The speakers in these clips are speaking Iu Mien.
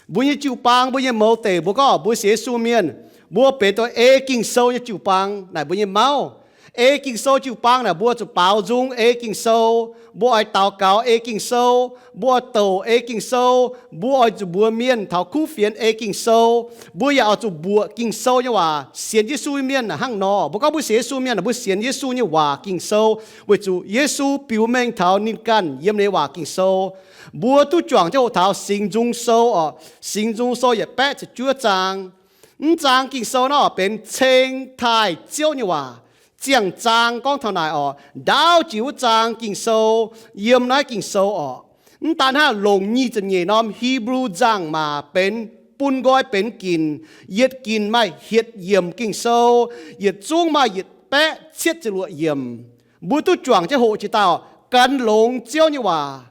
Mbuo nyei jiu-baang, mbuo nyei mouz deic, mbuo gorngv mbuo sienx Yesu mienh, mbuo benx doix ei Ging-Sou nyei jiu-baang naaic mbuo nyei mauv. Ei Ging-Sou jiu-baang naaic mbuo zuqc baaux nzung ei Ging-Sou. Mbuo oix daux gaux ei Ging-Sou. Mbuo oix douc ei Ging-Sou. Mbuo oix zuqc mbuox mienh taux kuv fienx ei Ging-Sou. Mbuo yaac oix zuqc mbuoqc Ging-Sou nyei waac. Sienx Yesu nyei mienh hnangv nor. Mbuo gorngv mbuo sienx Yesu mienh, mbuo sienx Yesu nyei waac Ging-Sou, weic zuqc Yesu biux mengh taux ninh ganh yiem ninh nyei waac Ging-Sou. Mbuo duqv juangc jienv hoqc taux Singx Nzung Sou orqc. Singx Nzung Sou yietc baeqv ziepc juov zaang. Mv zaang Ging-Sou naaiv orqc benx ceng taaih Ziouv nyei waac. Ziangh zaang gorngv taux naaic orqc, ndaauv jiex wuov zaang Ging-Sou, yiem naaiv Ging-Sou orqc. Mv daan hnangv, longc nyic ziepc nyeic norm Hipv^lu Nzangc-Maac benx, bun nqoi benx ginc. Yietc ginc maaih hietc yiemc Ging-Sou. Yietc zungv maaih yietc baeqv cietv ziepc luoqc yiemc. Mbuo duqv juangc jienv hoqc jiex daaih orqc, gan longx Ziouv nyei waac,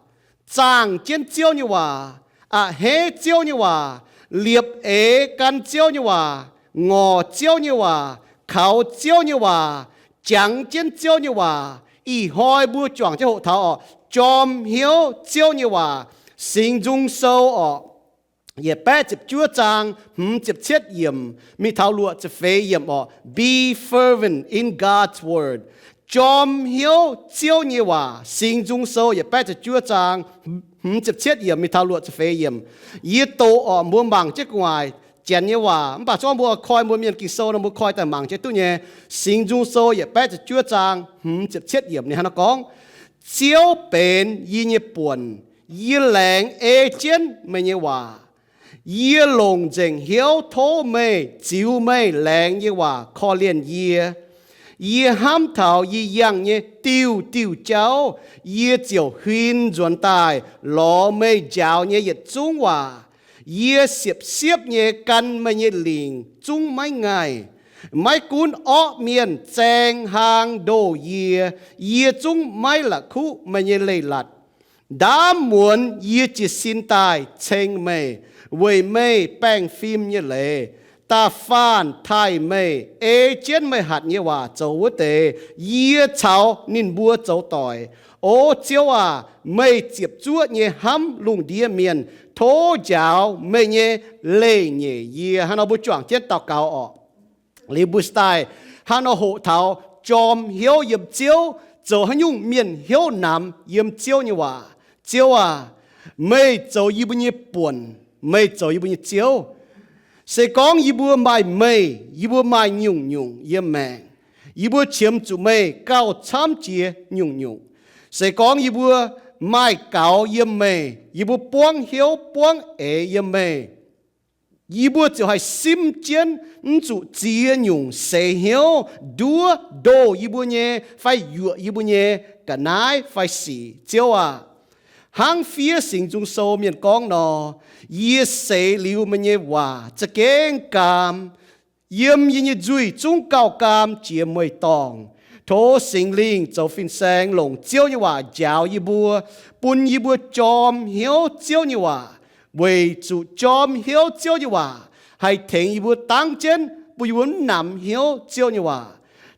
zaangh jienv Ziouv nyei waac, a'hneiv Ziouv nyei waac, liepc eix gan Ziouv nyei waac, ngorc Ziouv nyei waac, kaux Ziouv nyei waac, jangx jienv Ziouv nyei waac. Ih hnoi mbuo juangc jienv hoqc taux orqc, jorm hnyouv Ziouv nyei waac. Singx Nzung Sou orqc, yietc baeqv ziepc juov zaang, hmz ziepc cietv yiemc mingh taux luoqc ziepc feix yiemc orqc, Be fervent in God's word. Jorm hnyouv Ziouv nyei waac. Singx Nzung Sou yietc baeqv ziepc juov zaang, hmz ziepc cietv yiemc mingh taux luoqc ziepc feix yiemc. Yie doqc orqc, mbuo mangc jienv gu'nguaaic Janx nyei waac, mv baac zorqv mbuo koi mbuo Mienh Ging-Sou nor, mbuo koi daaih mangc jienv duqv nyei. Singx Nzung Sou yietc baeqv ziepc juov zaang, hmz ziepc cietv yiemc ninh hnangv nor gorngv, Ziouv benx yie nyei buonc, yie laengz ei jienv meih nyei waac. Yie longc nzengc hnyouv tov meih ziux meih laengz nyei waac korv-lienh yie. Yie hnamv taux yie yangh nyei diuh diuh jauv, yie ziouc huin nzuonx daaih lorz meih njaaux nyei yietc zungv waac. Yie siepv-siepv nyei gan meih nyei lingc zungv maiv ngaih. Maiv gunv orqv mienh zaeng hlang ndoh yie, yie zungv maiv la'kuqv meih nyei leiz-latc. Ndaamv muonz yie jiez sin daaih ceng meih, weic meih baengh fim nyei leiz. Da'faanh taaih meih ei jienv meih hatc nyei waac zoux wuov deix, yie caux ninh mbuo zoux doic. O Ziouv aac, meih ziepc zuoqv nyei hnamv lungh ndiev mienh. Tov njaaux meih nyei leiz-nyeic yie. Hnangv nor mbuo juangc jienv daux gaux orqc. Liuz mbuo daaih hnangv nor hoqc taux jorm hnyouv yiem Ziouv zoux haaix nyungc mienh hnyouv namx yiem Ziouv nyei waac. Ziouv aac, meih zoux yie mbuo nyei buonc, meih zoux yie mbuo nyei Ziouv. Se gorngv yie mbuo maaih meih, yie mbuo maaih nyungc-nyungc yiem maengc. Yie mbuo qiemx zuqc meih gauh camv jiex nyungc-nyungc. Se gorngv yie mbuo maaih gaux yiem meih, yie mbuo buangv hnyouv buangv eix yiem meih, yie mbuo ziouc haih simv jienv, mv zuqc ziex nyungc seix hnyouv nduov ndoh yie mbuo nyei fai yuoqc yie mbuo nyei ga'naaiv fai sic. Ziouv aac, hnangv fiev Singx Nzung Sou mienh gorngv nor, yie seix liuz meih nyei waac za'gengh gaam. Yiem yie nyei nzuih zungv gauh gaam jiex mueiz-dorngh. Tov Singx Lingh zoux fin-saeng longc Ziouv nyei waac njaaux yie mbuo, bun yie mbuo jorm hnyouv Ziouv nyei waac, weic zuqc jorm hnyouv Ziouv nyei waac haih tengx yie mbuo dangv jienv, bun yie mbuo mv namx hnyouv Ziouv nyei waac.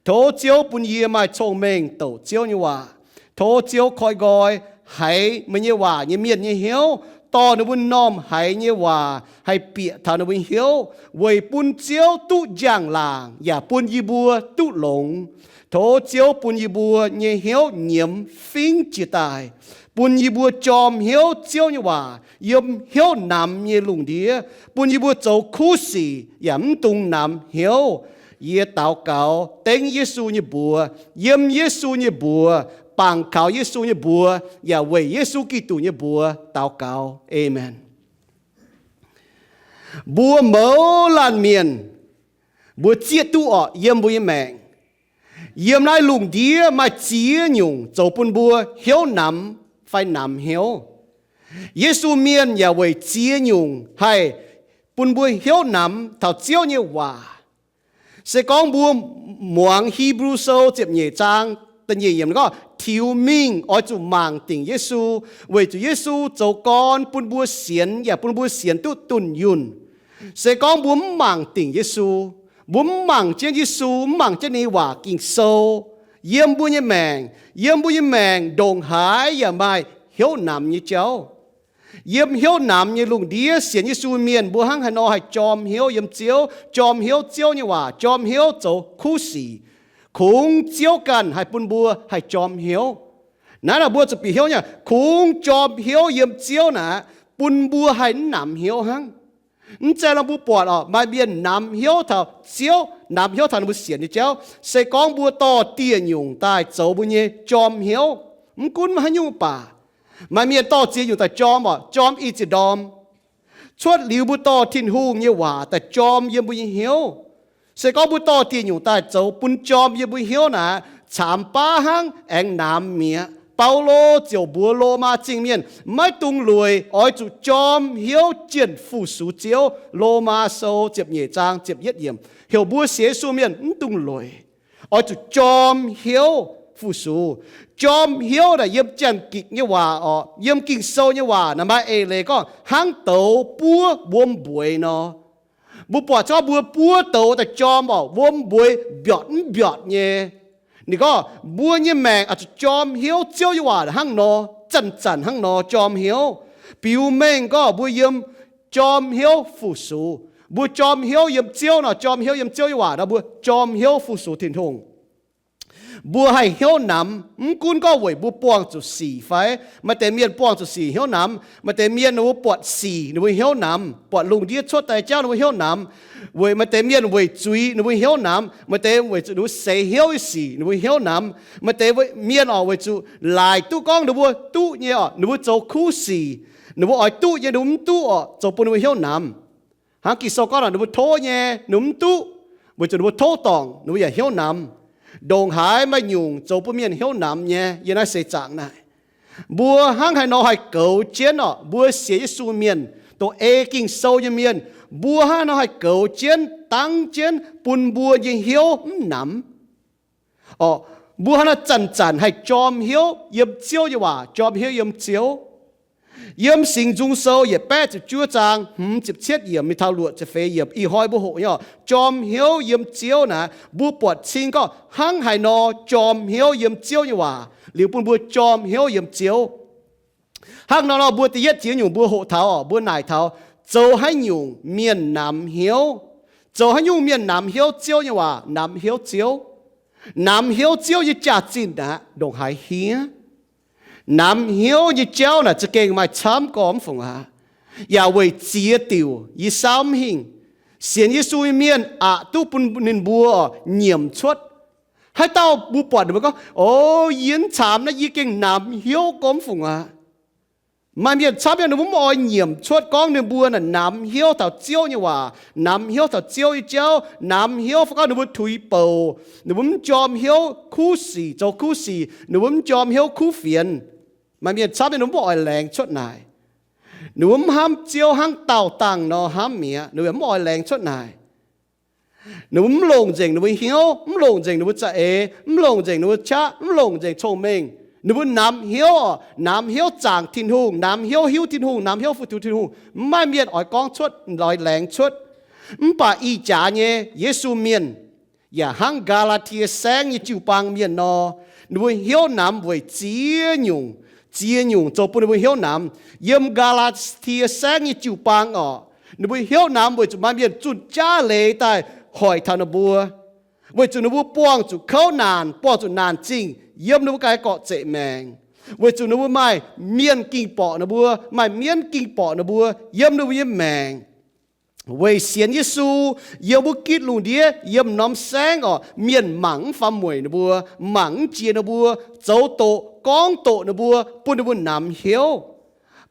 Tov Ziouv bun yie maaih cong-mengh douc Ziouv nyei waac. Tov Ziouv koi nqoi haiz meih nyei waac nyei mienh nyei hnyouv, dorh ninh mbuo m'normh haiz nyei waac haih bieqc taux ninh mbuo hnyouv, weic bun Ziouv duqv njang-laangc yaac bun yie mbuo duqv longx. Tov Ziouv bun yie mbuo nyei hnyouv nyiemz fingx jiex daaih, bun yie mbuo jorm hnyouv Ziouv nyei waac yiem hnyouv namx nyei lungh ndiev, bun yie mbuo zoux kuv sic yaac mv dungx namx hnyouv. Yie daux gaux dengv Yesu nyei mbuox, yiem Yesu nyei mbuox, bangc kaux Yesu nyei mbuox, yaac weic Yesu Giduc nyei mbuox daux gaux. Aamen. Mbuo mouz laanh mienh, mbuo zieqv duqv orqc, yiem mbuo nyei maengc, yiem naaiv lungh ndiev maaih ziex nyungc zoux bun mbuo hnyouv namx fai namx hnyouv. Yesu mienh yaac weic ziex nyungc haih bun mbuo hnyouv namx taux Ziouv nyei waac. Se gorngv mbuo muangx Hipv^lu Sou ziepc nyeic zaang da'nyeic yiemc gorngv, tiux mingh oix zuqc mangc dingc Yesu, weic zuqc Yesu zoux gorn bun mbuo sienx yaac bun mbuo sienx duqv dunh yunh. Se gorngv mbuo mv mangc dingc Yesu, mbuo mv mangc jienv Yesu, mv mangc jienv ninh nyei waac Ging-Sou yiem mbuo nyei maengc, yiem mbuo nyei maengc ndongc haaix yaac maaih hnyouv namx nyei jauv. Yiem hnyouv namx nyei lungh ndiev sienx Yesu mienh, mbuo hnangv haaix nor haih jorm hnyouv yiem Ziouv, jorm hnyouv Ziouv nyei waac, jorm hnyouv zoux kuv sic, kungx Ziouv ganh haih bun mbuo haih jorm hnyouv. Naaiv nor mbuo zuqc bieqc hnyouv nyei, kungx jorm hnyouv yiem Ziouv naaic, bun mbuo haih mv namx hnyouv hnangv. Mv zeiz nor mbuo buatc oc, maaih mienh namx hnyouv taux Ziouv, namx hnyouv taux ninh mbuo sienx nyei jauv. Se gorngv mbuo dorh dieh nyungc daaih zoux mbuo nyei jorm hnyouv, mv gunv haaix nyungc baac, maaih mienh dorh ziex nyungc daaih jorm oc, jorm ih ziepc ndorm. Cuotv liuz mbuo dorh Tin-Hungh nyei waac daaih jorm yiem mbuo nyei hnyouv. Se gorngv mbuo dorh dieh nyungc daaih zoux bun jorm yiem mbuo hnyouv naaic, caamx baav hnangv aengx namx mi'aqv. Baulo ziouc mbuox Lomaa Zingh mienh, maiv dungx lueic, oix zuqc jorm hnyouv jienh fu-sux Ziouv. Lomaa Sou ziepc nyeic zaang ziepc yietv yiemc. Heuc mbuo sienx Yesu mienh mv dungx lueic, oix zuqc jorm hnyouv fu-sux. Jorm hnyouv naaic yiem Janx-Gikc nyei waac oc, yiem Ging-Sou nyei waac naaic maaih eix leiz gorngv hnangv douz buov wuom mbueiz nor. Mbuo buatc gorngv mbuo buov douz daaih jorm oc, wuom mbueiz mbiortc mv mbiortc nyei. Ninh gorngv mbuo nyei maengc oix zuqc jorm hnyouv Ziouv nyei waac hnangv nor, zanc-zanc hnangv nor jorm hnyouv. Biux mengh gorngv mbuo yiem jorm hnyouv fu-sux. Mbuo jorm hnyouv yiem Ziouv nor, jorm hnyouv yiem Ziouv nyei waac nor, mbuo jorm hnyouv fu-sux Tin-Hungh. Mbuo haih hnyouv namx, mv gunv gorngv weic mbuo buangh zuqc sic fai, maaih deix mienh buangh zuqc sic hnyouv namx. Maaih deix mienh ninh mbuo buatc sic ninh mbuo hnyouv namx, buatc lungh ndiev cuotv daaih jauv ninh mbuo hnyouv namx. Weic maaih deix mienh weic zuiz ninh mbuo hnyouv namx, maaih deix weic zuqc ninh mbuo seix hnyouv nyei sic ninh mbuo hnyouv namx, maaih deix mienh oc weic zuqc laaic duqv gorngv ninh mbuo duqv nyei oc, ninh mbuo zoux kuv sic, ninh mbuo oix duqv nyei ninh mbuo mv duqv oc, zoux bun ninh mbuo hnyouv namx. Hnangv Ging-Sou gorngv nor, ninh mbuo tov nyei ninh mbuo mv duqv, weic zuqc ninh mbuo tov dorngc ninh mbuo yaac hnyouv namx. Ndongc haaix maaih nyungc zoux bun mienh hnyouv namx nyei yiem naaiv seix zaangc naaic. Mbuo hnangv haaix nor haih goux jienv oc, mbuo sienx Yesu mienh, dongh ei Ging-Sou nyei mienh, mbuo hnangv haaix nor haih goux jienv, dangv jienv bun mbuo nyei hnyouv mv namx? Oc, mbuo hnangv haaix nor zanc-zanc haih jorm hnyouv yiem Ziouv nyei waac, jorm hnyouv yiem Ziouv? Yiem Singx Nzung Sou yietc baeqv ziepc juov zaang hmz ziepc cietv yiemc mingh taux luoqc ziepc feix yiemc, ih hnoi mbuo hoqc nyei oc, jorm hnyouv yiem Ziouv naaic, mbuo buatc cing gorngv hnangv haaix nor jorm hnyouv yiem Ziouv nyei waac liuz bun mbuo jorm hnyouv yiem Ziouv. Hnangv nor nor mbuo da'yietv jiex nyungc mbuo hoqc taux oc, mbuo naaic taux zoux haaix nyungc mienh namx hnyouv. Zoux haaix nyungc mienh namx hnyouv Ziouv nyei waac, namx hnyouv Ziouv? Namx hnyouv Ziouv nyei jaax-zinh aqv ndongc haaix hniev? Namx hnyouv nyei jauv naaic za'gengh maaih camv gormx fungc aqv. Yaac weic ziex diuc yie saauv mv hingh. Sienx Yesu nyei mienh aqc duqv bun ninh mbuo nyiemc cuotv. Haaix dauh mbuo buatc ninh mbuo gorngv, o, yie mv caamx naaiv yie gengh namx hnyouv gormx fungc aqv. Maaih mienh camv nyei ninh mbuo mv oix nyiemc cuotv gorngv ninh mbuo naaic namx hnyouv taux Ziouv nyei waac, namx hnyouv taux Ziouv nyei jauv, namx hnyouv fai gorngv ninh mbuo tuix bouc, ninh mbuo mv jorm hnyouv kuv sic, zoux kuv sic, ninh mbuo mv jorm hnyouv kuv fienx. Maaih mienh camv nyei ninh mbuo mv oix laengz cuotv naaic. Ninh mbuo mv hnamv Ziouv hnangv daauh dangh nor hnamv mi'aqv, ninh mbuo mv oix laengz cuotv naaic. Ninh mbuo mv longc nzengc ninh mbuo hnyouv, mv longc nzengc ninh mbuo za'eix, mv longc nzengc ninh mbuo qaqv, mv longc nzengc cong-mengh. Ninh mbuo namx hnyouv oc, namx hnyouv zaangc Tin-Hungh, namx hnyouv hiuv Tin-Hungh, namx hnyouv fu-sux Tin-Hungh. Mv maaih mienh oix gorngv cuotv, oix laengz cuotv. Mv baac ih jaax nyei Yesu mienh yaac hnangv Gaa^laa^tie Saengv nyei jiu-baang mienh nor, ninh mbuo hnyouv namx weic ziex nyungc, ziex nyungc zoux bun ninh mbuo hnyouv namx. Yiem Gaa^laa^tie Saengv nyei jiu-baang oc, ninh mbuo hnyouv namx weic zuqc maaih mienh zunh jaav leiz daaih hoic taux ninh mbuo, weic zuqc ninh mbuo buangh zuqc kouv naanc, buangh zuqc naanc zingh yiem ninh mbuo ganh gorqv-zeqc maengc, weic zuqc ninh mbuo maaih mienh ging borqc ninh mbuo, maaih mienv ging borqc ninh mbuo yiem ninh mbuo nyei maengc. Weic sienx Yesu, yiem wuov gitv lungh ndiev, yiem norm saengv oc, mienh mangc mv faam mueic ninh mbuo, mangc mv jiex ninh mbuo, zoux doqc gorngv doqc ninh mbuo, bun ninh mbuo namx hnyouv.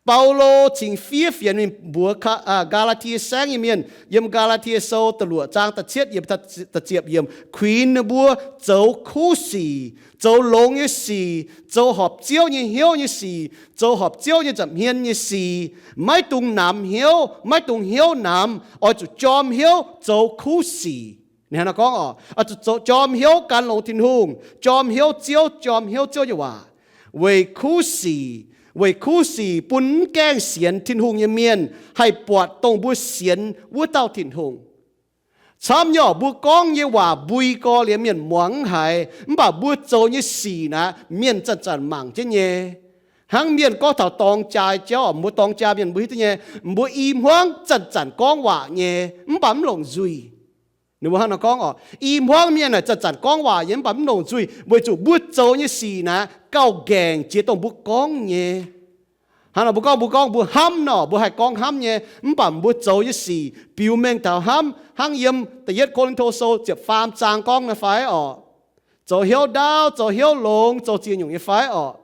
Baulo cingx fiev fienx mingh mbuox Gaa^laa^tie Saengv nyei mienh yiem Gaa^laa^tie Sou da'luoqc zaang da'cietv yiemc, da'ziepc yiemc, kuinx ninh mbuo zoux kuv sic, zoux longx nyei sic, zoux horpc Ziouv nyei hnyouv nyei sic, zoux horpc Ziouv nyei nza'hmien nyei sic. Maiv dungx namx hnyouv, maiv dungx hnyouv namx, oix zuqc jorm hnyouv zoux kuv sic. Ninh hnangv naaiv gorngv oc, oix zuqc zoux, jorm hnyouv gan longx Tin-Hungh, jorm hnyouv Ziouv, jorm hnyouv Ziouv nyei waac, weic kuv sic, weic kuv sic bun mv gaengh sienx Tin-Hungh nyei mienh haih buatc dongh mbuo sienx wuov dauh Tin-Hungh. Camv nyei oc, mbuo gorngv nyei waac mbui gorx liemh mienh muangx mv haiz, mv baac mbuo zoux nyei sic naaic mienh zanc-zanc mangc jienv nyei. Hnangv mienh gorngv taux dorng jaa jauv, mbuo dorng jaa mienh mbuo hiuv duqv nyei, mbuo i hmuangv zanc-zanc gorngv waac nyei, mv baac mv longc nzuih. Ninh mbuo hnangv nor gorngv oc, i hmuangv mienh naaic zanc-zanc gorngv waac nyei, mv baac mv longc nzuih, weic zuqc mbuo zoux nyei sic naaic gauh nqaengc jiex dongh mbuo gorngv nyei. Hnangv nor mbuo gorngv, mbuo gorngv mbuo hnamv nor, mbuo haih gorngv hnamv nyei, mv baac mbuo zoux nyei sic biux mengh taux hnamv, hnangv yiem Da'yietv Ko^lin^to Sou ziepc faam zaang gorngv nyei fai orqc? Zoux hnyouv ndaauv, zoux hnyouv longx, zoux ziex nyungc nyei fai orqc?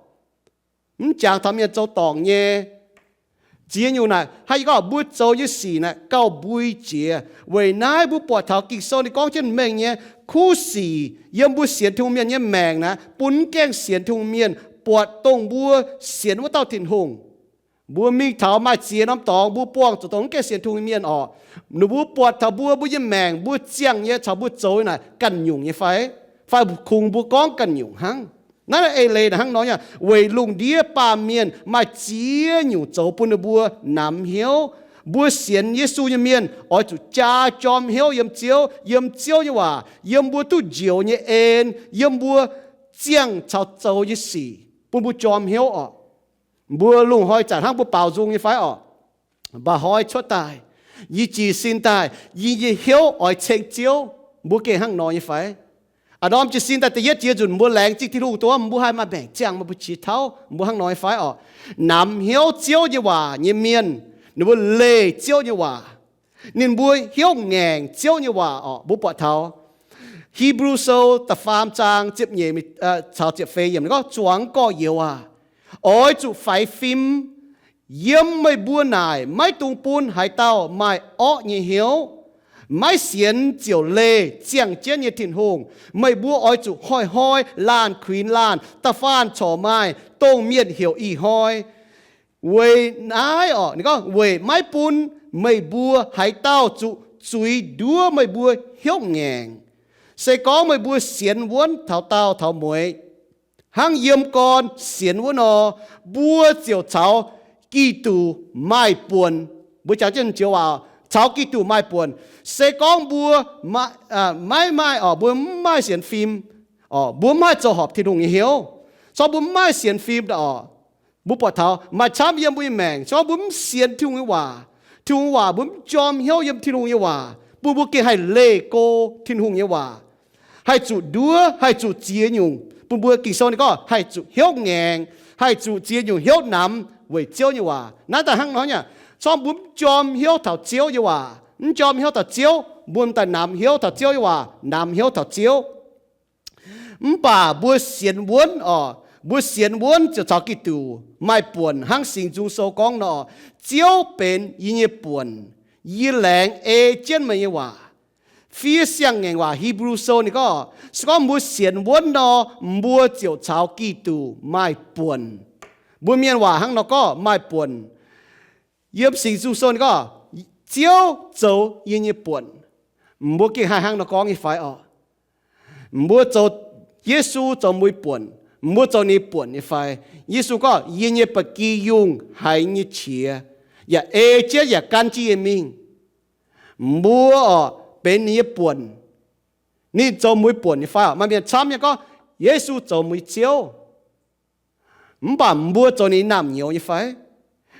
Mv jangx taux mienh zoux dorngc nyei. Ziex nyungc naaic, hnangv yie gorngv, mbuo zoux nyei sic naaic gauh mbui jiex. Weic naaiv mbuo buatc taux Ging-Sou ninh gorngv jienv mengh nyei, kuv sic yiem mbuo sienx Tin-Hungh mienh nyei maengc naaic, bun mv gaengh sienx Tin-Hungh mienh buatc dongh mbuo sienx wuov dauh Tin-Hungh. Mbuo mingh taux maaih ziex norm dorngx, mbuo buangh zuqc dongh mv gaengh sienx Tin-Hungh nyei mienh orqc, ninh mbuo buatc taux mbuo, mbuo nyei maengc, mbuo ziangh nyei caux mbuo zoux naaic ganh nyungc nyei fai? Fai kungx mbuo gorngv ganh nyungc hnangv? Naaiv eix leiz naaic hnangv nor nyei, weic lungh ndiev baamh mienh maaih ziex nyungc zoux bun ninh mbuo namx hnyouv. Mbuo sienx Yesu nyei mienh oix zuqc jaa jorm hnyouv yiem Ziouv, yiem Ziouv nyei waac, yiem mbuo duqv njoux nyei en, yiem mbuo ziangh caux zoux nyei sic, bun mbuo jorm hnyouv orqc. Mbuo lungh hnoi zanc hnangv mbuo baaux nzung nyei fai orqc? Mba'hnoi cuotv daaih, yie jiez sin daaih, yie nyei hnyouv oix ceng Ziouv, mbuo gengh hnangv nor nyei fai? Aa, norm jiez sin daaih da'yietv jiex nzunc mbuo laengz zingh Tin-Hungh dongh mbuo haih maaih maengc ziangh, mbuo qiex tauv, mbuo hnangv nor nyei fai orqc? Namx hnyouv Ziouv nyei waac nyei mienh, ninh mbuo leih Ziouv nyei waac. Ninh mbuo hnyouv ngaengc Ziouv nyei waac orqc. Mbuo buatc taux Hipv^lu Sou da'faam zaang ziepc nyeic caux ziepc feix yiemc ninh gorngv, Zuangx gorx-youz aac, oix zuqc faix fim. Yiem meih mbuo naaic maiv dungx bun haaix dauh maaih orqv nyei hnyouv. Maiv sienx ziouc leih ziangh jienv nyei Tin-Hungh. Meih mbuo oix zuqc hnoi-hnoi laanh kuinx laanh, da'faanh corc maaih dongh mienh heuc ih hnoi. Weic naaiv orqc, ninh gorngv, weic maiv bun meih mbuo haaix dauh zuqc zuiz nduov meih mbuo hnyouv ngaengc. Se gorngv meih mbuo sienx wuonv taux daauh taux mueiz, hnangv yiem gorn sienx wuov nor, mbuo ziouc caux Giduc maaih buonc. Mbuo jangx jienv joux waac, caux Giduc maaih buonc. Se gorngv mbuo maiv maaih orqc, mbuo mv maaih sienx fim orqc, mbuo mv haih zoux horpc Tin-Hungh nyei hnyouv, se gorngv mbuo mv maaih sienx fim orqc, mbuo buatc taux maaih camv yiem mbuo nyei maengc, se gorngv mbuo mv sienx Tin-Hungh nyei waac, Tin-Hungh nyei waac, mbuo mv jorm hnyouv yiem Tin-Hungh nyei waac, bun mbuo gengh haih leih go Tin-Hungh nyei waac, haih zuqc nduov, haih zuqc ziex nyungc, bun mbuo, Ging-Sou ninh gorngv haih zuqc hnyouv ngaengc, haih zuqc ziex nyungc hnyouv namx weic Ziouv nyei waac. Naaiv daaih hnangv nor nyei, se gorngv mbuo mv jorm hnyouv taux Ziouv nyei waac, mv jorm hnyouv taux Ziouv, mbuo m'daaih namx hnyouv taux Ziouv nyei waac, namx hnyouv taux Ziouv. Mv baac mbuo sienx wuonv orqc, mbuo sienx wuonv ziouc caux Giduc maaih buonc, hnangv Singx Nzung Sou gorngv nor, Ziouv benx yie nyei buonc, yie laengz ei jienv meih nyei waac. Fiev siang-ngaengc waac Hipv^lu Sou ninh gorngv, se gorngv mbuo sienx wuonv nor, mbuo ziouc caux Giduc maaih buonc. Mbuo mienh waac hnangv nor gorngv maaih buonc. Yiem Singx Nzung Sou ninh gorngv, Ziouv zoux yie nyei buonc. Mbuo gengh haih hnangv nor gorngv nyei fai orqc? Mbuo zoux, Yesu zoux mbuo nyei buonc, mbuo zoux ninh nyei buonc nyei fai? Yesu gorngv, yie nyei ba'gi yungh haiz nyei qiex yaac ei jienv yaac gan jienv yie mingh. Mbuo orqc benx ninh nyei buonc. Ninh zoux mbuo nyei buonc nyei fai orqc? Maaih mienh camv nyei gorngv, Yesu zoux mbuo nyei Ziouv. Mv baac mbuo zoux ninh naamh nyouz nyei fai?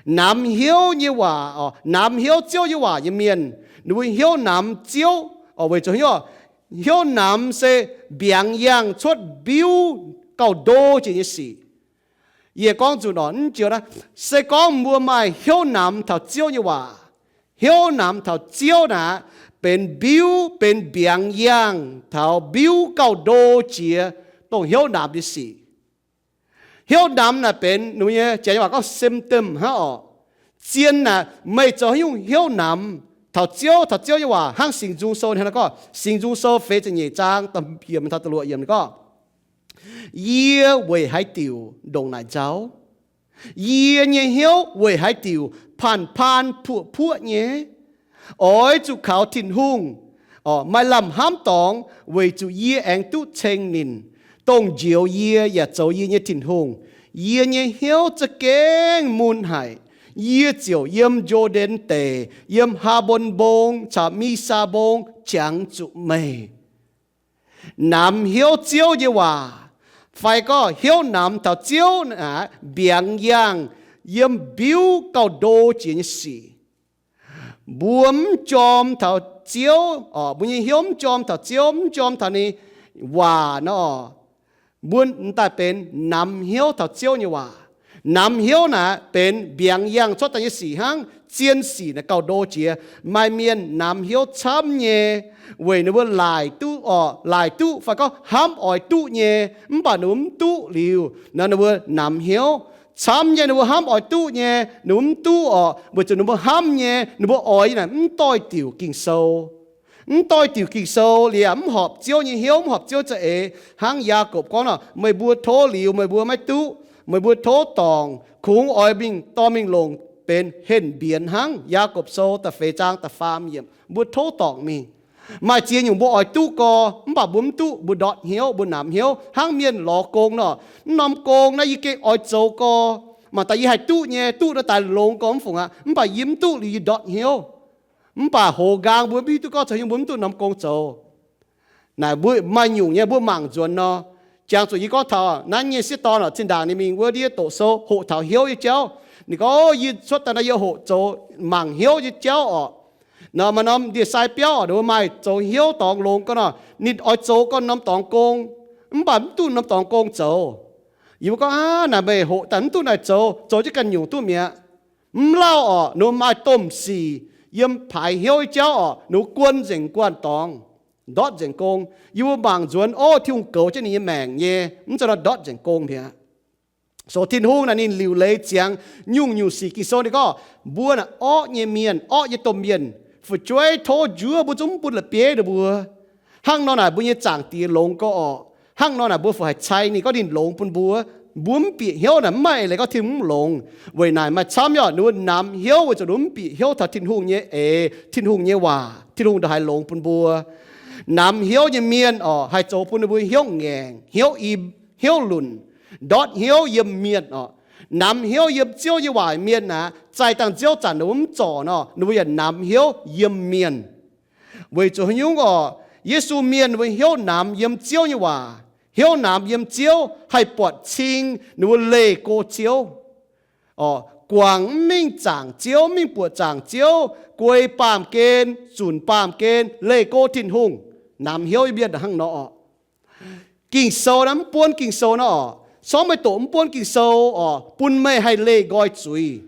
Namx hnyouv nyei waac orqc, namx hnyouv Ziouv nyei waac nyei mienh, ninh mbuo hnyouv namx Ziouv orqc, weic zuqc hnyouv, hnyouv namx se mbiaangx yangh cuotv mbiuv gauh ndo jiex nyei sic. Yie gorngv nzunc orqc, mv joux naaiv, se gorngv mbuo maaih hnyouv namx taux Ziouv nyei waac, hnyouv namx taux Ziouv naaic, benx mbiuv, benx mbiaangx yangh taux mbiuv gauh ndo jiex dongh hnyouv namx nyei sic. Hnyouv namx naaic benx ninh nyei, Janx nyei waac gorngv symptom hnangv orqc. Zien naaic meih zoux haaix nyungc hnyouv namx taux Ziouv, taux Ziouv nyei waac hnangv Singx Nzung Sou hnangv naaiv gorngv, Singx Nzung Sou feix ziepc nyeic zaang yiemc taux da'luoqc yiemc ninh gorngv, Yie weic haaix diuc ndongc naaic nzauh? Yie nyei hnyouv weic haaix diuc paan-paan puoqv-puoqv nyei? Oix zuqc kaux Tin-Hungh, orqc, maaih lamh hnamv dorngx weic zuqc yie aengx duqv ceng ninh, dongh njoux yie yaac zoux yie nyei Tin-Hungh. Yie nyei hnyouv za'gengh mun haic. Yie ziouc yiem Njo^nden Deic, yiem Haa^mbon Mbong caux Misaa Mbong jangx zuqc meih. Namx hnyouv Ziouv nyei waac, fai gorngv hnyouv namx taux Ziouv naaic, mbiaangx yangh yiem mbiuv gauh ndo jiex nyei sic. Mbuo mv jorm taux Ziouv, mbuo nyei hnyouv mv jorm taux Ziouv, mv jorm taux ninh waac nor, mbuo m'daaih benx namx hnyouv taux Ziouv nyei waac. Namx hnyouv naaic benx mbiaangx yangh cuotv daaih nyei sic hnangv. Zien sic naaic gauh ndo jiex. Maaih mienh namx hnyouv camv nyei, weic ninh mbuo laaic duqv orqc, laaic duqv fai gorngv hnamv oix duqv nyei, mv baac ninh mbuo mv duqv liuz nor, ninh mbuo namx hnyouv. Camv nyei ninh mbuo hnamv oix duqv nyei, ninh mbuo mv duqv orqc, weic zuqc ninh mbuo hnamv nyei, ninh mbuo oix nyei naaic mv doix-diuc Ging-Sou. Mv doix-diuc Ging-Sou liuz mv horpc Ziouv nyei hnyouv, mv horpc Ziouv za'eix. Hnangv Yaagorpc gorngv nor, meih mbuo tov liuz meih mbuo maiv duqv, meih mbuo tov dorngc, kungx oix mingh dorh mingh longc benx henh mbienx hnangv. Yaagorpc Sou da'feix zaang da'faam yiemc, mbuo tov dorngc mingh. Maaih ziex nyungc mbuo oix duqv gorx, mv baac mbuo mv duqv, mbuo ndortv hnyouv, mbuo namx hnyouv. Hnangv mienh lorz gong nor, mv norm gong naaiv yie gengh oix zoux gorx, mangc daaih yie haih duqv nyei, duqv nor daaih longx gorx mv fungc aqv, mv baac yie mv duqv liuz yie ndortv hnyouv. Mv baac hoz nqaang mbuo mv hiuv duqv gorngv caux hnyouv mbuo mv duqv norm gong zoux. Naaic mbuo maaih nyungc nyei mbuo mangc nzuonx nor. Jangx zuqc yie gorngv taux naaiv nyei sieqv dorn oc, zinh ndaangc ninh mingh wuov ndiev doqc sou hoqc taux hnyouv nyei jauv. Ninh gorngv, Ov, yie cuotv daaih nor yie hoqc zoux mangc hnyouv nyei jauv orqc. Nor maaih norm ndie-sai biauv oc, ninh mbuo maaih zoux hnyouv dorngx longx gorx nor, ninh oix zoux gorx norm dorngx gong, mv baac mv duqv norm dorngx gong zoux. Yie mbuo gorngv, Aav, naaic meih hoqc daaih mv duqv naaic zoux, zoux jienv ganh nyungc duqv mi'aqv. Mv lauh orqc, ninh mbuo maaih domh sic yiem paaix hnyouv nyei jauv orqc, ninh mbuo guon nzengc guanh dorngx, ndortv nzengc gong. Yie mbuo mangc nzuonx, ov, Tin-Hungh goux jienv ninh nyei maengc nyei, mv zeiz nor ndortv nzengc gong mi'aqv. So Tin-Hungh naaic ninh liuc leiz ziangx nyungc-nyungc sic. Ging-Sou ninh gorngv mbuo naaic orqv nyei mienh, orqv nyei domh mienh, fu'jueiv tov njuov mbuo zungv mv bun la'bieiv ninh mbuo. Hnangv nor naaic mbuo nyei Zaangc Diex longx gorx orqc. Hnangv nor naaic mbuo fungc haih cai ninh, gorngv ninh longx bun mbuo. Mbuo mv bieqc hnyouv naaic mv maaih eix leiz gorngv Tin-Hungh mv longx. Weic naaic maaih camv nyei, ninh mbuo namx hnyouv weic zuqc ninh mbuo mv bieqc hnyouv taux Tin-Hungh nyei eix, Tin-Hungh nyei waac, Tin-Hungh ndongc haaix longx bun mbuo. Namx hnyouv nyei mienh orqc, haih zoux bun ninh mbuo hnyouv ngaengc, hnyouv im, hnyouv lunc, ndortv hnyouv yiem mienh orqc. Namx hnyouv yiem Ziouv nyei waac mienh aeqv, zaih dangh nziouv zanc ninh mbuo mv zorc nor, ninh mbuo yaac namx hnyouv yiem mienh. Weic zuqc haaix nyungc orqc? Yesu mienh ninh mbuo hnyouv namx yiem Ziouv nyei waac, hnyouv namx yiem Ziouv, haih buatc cing ninh mbuo leih go Ziouv. Orqc, guangc mv mingh zaangc Ziouv, mv mingh buoqc zaangc Ziouv, guei baamh gen, zunc baamh gen, leih go Tin-Hungh. Namx hnyouv mienh hnangv nor orqc. Ging-Sou naaiv mv buonv Ging-Sou nor orqc, se gorngv meih doqc mv buonv Ging-Sou orqc, bun meih haih leih nqoi zuiz.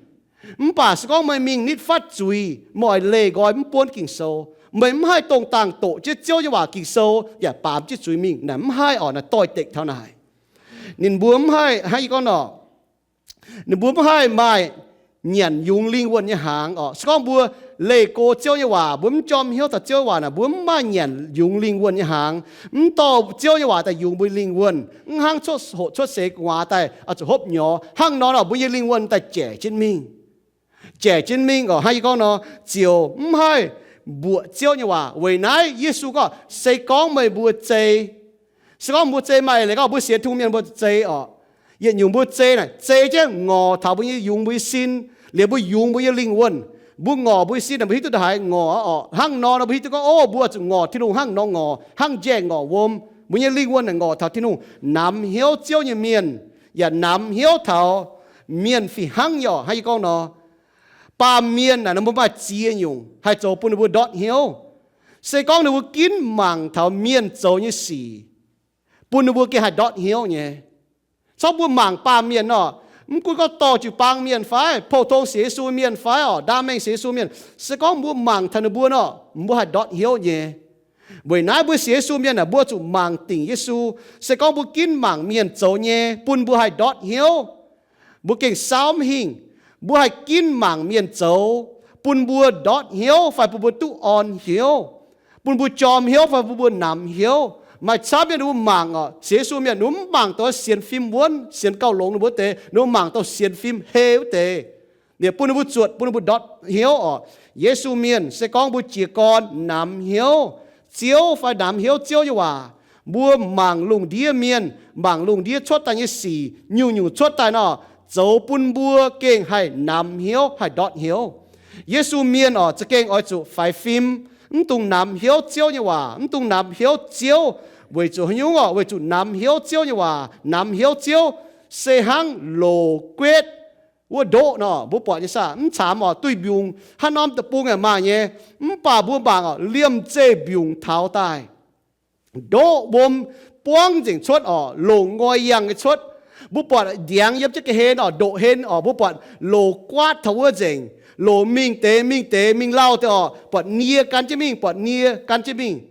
Mv baac se gorngv meih mingh nitv fatv zuiz, meih oix leih nqoi mv buonv Ging-Sou. Meih mv haih dongh dangh doqc jienv Ziouv nyei waac Ging-Sou yaac baamz jienv zuiz mingh naaic, mv haih orqc. Naaic doix-dekc taux naaic. Ninh mbuo mv haih, hnangv yie gorngv nor, ninh mbuo mv haih maaih nyanc yungz lingh wuonh nyei hnaangx orqc. Se gorngv mbuo leih go Ziouv nyei waac, mbuo mv jorm hnyouv taux Ziouv nyei waac naaic, mbuo mv maaih nyanc yungz lingh wuonh nyei hnaangx. Mv dorh Ziouv nyei waac daaih yungz mbuo lingh wuonh, mv hnangv cuotv hoqc cuotv seix gu'nguaaz daaih oix zuqc hopv nyorx. Hnangv nor nor mbuo nyei lingh wuonh daaih jaic jienv mingh. Jaic jienv mingh orqc. Hnangv yie gorngv nor, ziouc mv haih mbuoqc Ziouv nyei waac. Weic naaiv Yesu gorngv, se gorngv meih mbuo zei, se gorngv mbuo zei maaih leiz gorngv mbuo sienx Tin-Hungh mienh mbuo zei orqc. Yietc nyungc mbuo zei naaic, zei jienv ngorc taux mbuo nyei yungz mbuo nyei sin, liuz mbuo yungz mbuo nyei lingh wuonh. Mbuo ngorc mbuo nyei sin naaic, mbuo hiuv duqv ndongc haaix ngorc orqc. Hnangv nor nor mbuo hiuv duqv gorngv, ov, mbuo zuqc ngorc Tin-Hungh hnangv nor ngorc, hnangv njaih ngorc wuom. Mbuo nyei lingh wuonh naaic ngorc taux Tin-Hungh. Namx hnyouv Ziouv nyei mienh yaac namx hnyouv taux mienh fih hnangv nyei orqc. Hnangv yie gorngv nor, baamh mienh naaic ninh mbuo maaih ziex nyungc haih zoux bun ninh mbuo ndortv hnyouv. Se gorngv ninh mbuo ginv mangc taux mienh zoux nyei sic, bun ninh mbuo gengh haih ndortv hnyouv nyei. Corc mbuo mangc baamh mienh nor, mv gunv gorngv dorh jiu-baang mienh fai, pou-tong sienx Yesu mienh fai orqc, ndaam mengh sienx Yesu mienh, se gorngv mbuo mangc taux ninh mbuo nor, mbuo haih ndortv hnyouv nyei. Weic naaiv mbuo sienx Yesu mienh aah, mbuo zuqc mangc dingc Yesu. Se gorngv mbuo ginv mangc mienh zoux nyei, bun mbuo haih ndortv hnyouv, mbuo gengh saauv mv hingh. Mbuo haih ginv mangc mienh zoux, bun mbuo ndortv hnyouv fai bun mbuo duqv orn hnyouv, bun mbuo jorm hnyouv fai bun mbuo namx hnyouv. Maaih camv mienh ninh mbuo mangc orqc, sienx Yesu mienh ninh mbuo mv mangc dongh sienx fim wuonv, sienx gauh longx ninh mbuo wuov deix, ninh mbuo mangc dongh sienx fim hei wuov deix. Ninh bun ninh mbuo zuotc, bun ninh mbuo ndortv hnyouv orqc. Yesu mienh se gorngv mbuo jiez gorn namx hnyouv Ziouv fai namx hnyouv Ziouv nyei waac, mbuo mangc lungh ndiev mienh, mangc lungh ndiev cuotv daaih nyei sic, nyungc-nyungc cuotv daaih nor, zoux bun mbuo gengh haih namx hnyouv, haih ndortv hnyouv. Yesu mienh orqc, za'gengh oix zuqc faix fim, mv dungx namx hnyouv Ziouv nyei waac, mv dungx namx hnyouv Ziouv. Weic zuqc haaix nyungc orqc? Weic zuqc namx hnyouv Ziouv nyei waac, namx hnyouv Ziouv se hnangv loz guetv wuov ndoqv nor, mbuo buatc nyei saah? Mv caamx orqc, duih mbiungc haaix norm deic-bung yaac maaih nyei, mv baac mbuo mangc orqc, liemh zeih mbiungc taux daaih, ndoqv wuom buangv nzengc cuotv orqc, longc ngoi yangh nyei cuotv. Mbuo buatc ndiangx yiem jienv ga'hlen orqc, ndoqc hlen orqc, mbuo buatc loz guaatv taux wuov nzengc, loz mingh deix mingh deix mingh lauh deix orqc, buatc nie gan jienv mingh, buatc nie gan jienv mingh.